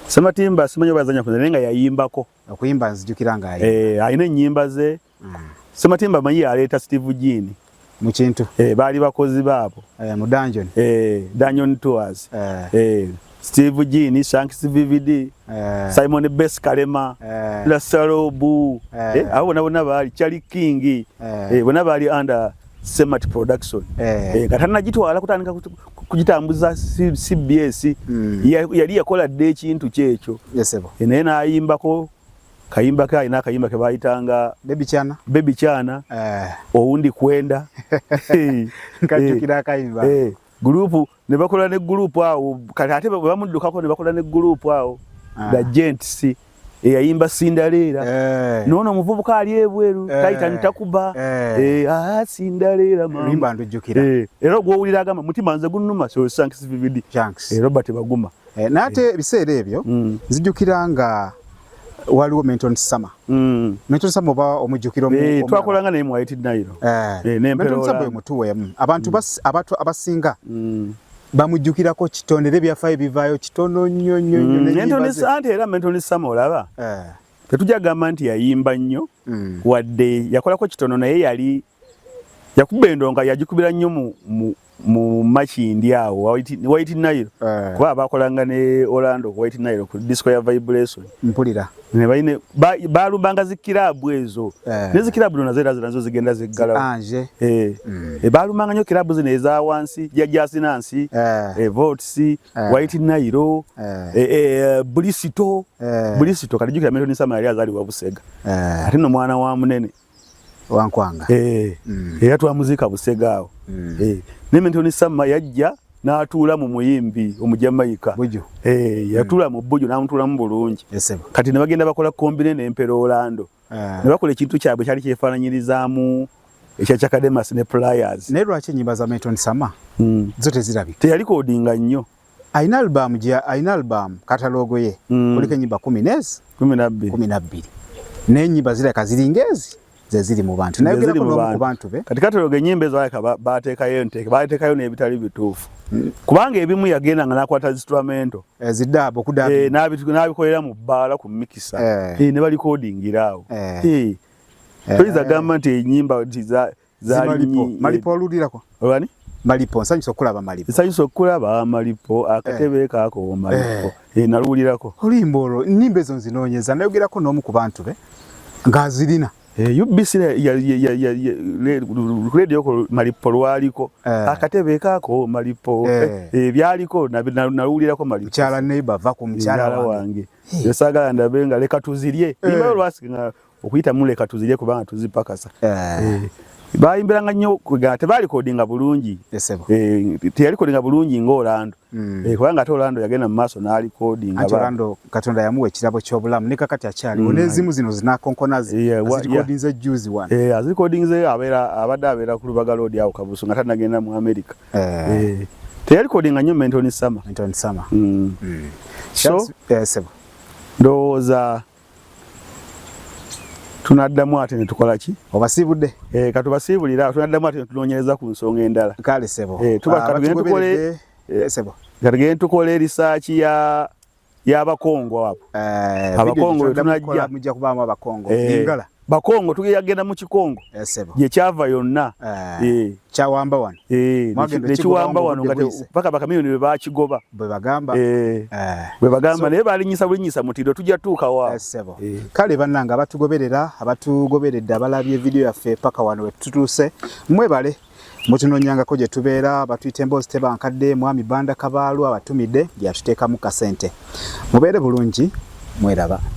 Sematimba simanyi oba yazanya ku mizanyo naye nga yayimbako okuyimba nzijukira nga ayimba. Eh, alina ennyimba ze Mm. Sematimba manyi yaleeta Steve Jean mu kintu Eh, baali bakozi baabo Eh, mu dungeon Eh, Dungeon Tours Eh. Eh, Steve Jean, Shanks VVD, Simon Bess Kalema, Lasarobu, abo bonna bonna baali Charlie King, bonna baali under Semat Production. Nga tannagitwala kutandika kugitambuza CBS, yali yakola dda ekintu kyekyo. Yes, sebo. Naye n'ayimbako kayimba ke, alina akayimba ke bayitanga Baby Chana. Baby Chana, owundi kwenda. Nkajjukira akayimba. Group ne bakola ne group awo, kati ate bwe bamuddukako ne bakola ne group awo, The Gents, eyayimba Cinderella. Noono omuvubuka ali ebweru, Titan takuba. Ah, Cinderella mama. Oluyimba ndujjukira. Era ogwowulira agamba mutima nze gunnuma, so Shanks VVD. Shanks. Robert Baguma. Naye ate ebiseera ebyo nzijukira nga waliwo Menton Summer. Menton Summer oba omujjukira Twakolanga naye mu White Nile. N'Empeera Menton Summer Orlando. Mutuweemu abantu abantu abasinga bamujjukirako kitono, era ebyafaayo bivaayo kitono nnyo nnyo nnyo n'ennyimba Menton ze. Anti era Menton Summer olaba tetujja kugamba nti yayimba nnyo, wadde yakolako kitono, naye yali yakuba endonga, yagikubira nnyo mu Makindi awo White Nile, kuba abakolanga ne Orlando ku White Nile ku disco ya Vibration. Mpulira. Ne bayine balumbanga zikirabu ezo, ne zikirabu nazo era nazo zigenda ziggalawo. Ange. Balumbanga nnyo kirabu zino eza wansi, Jajjasinansi, Volts, White Nile, Bristol. Bristol kati jjukira Menton Summer yali azaalibwa Busega, ate nno mwana wa munene. Wankwanga. Era twamuziika Busega awo. Ne Menton Summer yajja n'atuula mu muyimbi Omujamaika. Buju. Yatuula mu Buju, n'amutuulamu bulungi. Esebo. Kati ne bagenda bakola combine n'Empera Orlando, ne bakola ekintu kyabwe kyali kyefaananyirizaamu ekya Chakademas ne Pliers. Naye lwaki ennyimba za Menton Summer zo tezirabika? Teyalikodinga nnyo. Alina album gye, alina album catalogue ye kuliko ennyimba kumi nezi 12. 12, naye ennyimba zirabika ziringa ezi ze ziri mu bantu. Ze ziri Nayogerako mu n'omu bantu. ku bantu be. Kati catalogue ennyimba ezo alabika bateekayo enteeke, bateekayo n'ebitali bituufu, kubanga ebimu yagenda nga n'akwata instrumental Eziddaabo okuddaabo. N'abikolera mu bbaala ku mixer, ne balikodingira awo. Toyinza gamba nti ennyimba nti zaali Malipo. Malipo oluwulirako? Olwani? Malipo, nsanyusa okulaba Malipo. Nsanyusa okulaba Malipo, akatebe kaako Malipo. Naluwulirako. Oluyimba olwo, ennyimba ezo nzinoonyeza. Nayogerako n'omu ku bantu be ng'azirina. UBC radio ko Malipo lwaliko. Akatebe kaako Malipo. Byaliko, naluwulirako Malipo. Mukyala neighbor, va ku mukyala Mukyala wange. wange. Esaagala ndabe nga leka tuzirye. Nyimba lwasinga okuyitamu leka tuzirye kubanga tuzipakasa. Bayimbiranga nnyo, kwegamba tebalikodinga bulungi. Esebo. Teyalikodinga bulungi ng'Orlando. Kubanga ate Orlando yagenda mu maaso n'alikodinga. Anti Orlando Katonda yamuwa ekirabo ky'obulamu, ne kakati akyaliwo. N'ezimu zino zinakonkona azirikodinze juzi wano. Azirikodinze, abadde abeera ku Lubaga Road awo Kabusu nga tannagenda mu America. Teyalikodinga nnyo Menton Summer. Menton Summer. So, Sebo. Ndowooza tunaddamu ate ne tukola ki? Obasiibudde? Katubasiibulira awo, tunaddamu ate ne tunoonyereza ku nsonga endala. Kale sebo. Tuba katugende tukole, Batugoberedde, sebo. Katugende tukole research y'Abakongo abo. Abakongo Video bwe tunajja tunajja. kukola, mujja kubaamu Abakongo. Lingala. Bakongo tugenda mu Kikongo. Sebo. Gye kyava yonna. Kyawamba wano. Mwagenda Nekiwamba okigoba wano nga obudde buyise. paka bakamiliyoni bwe bakigoba. Bwe bagamba. Bwe bagamba, naye balinyisa bulinyisa mutindo, tujja tuuka wa. Sebo. Kale bannange abatugoberera, abatugoberedde, abalabye video yaffe paka wano we tutuuse, mwebale mutunoonyangako gye tubeera. Batuyita Emboozi Tebankadde. Mwami Banda Kabaalu abatumidde gyatuteekamu kasente. Mubeere bulungi, mweraba.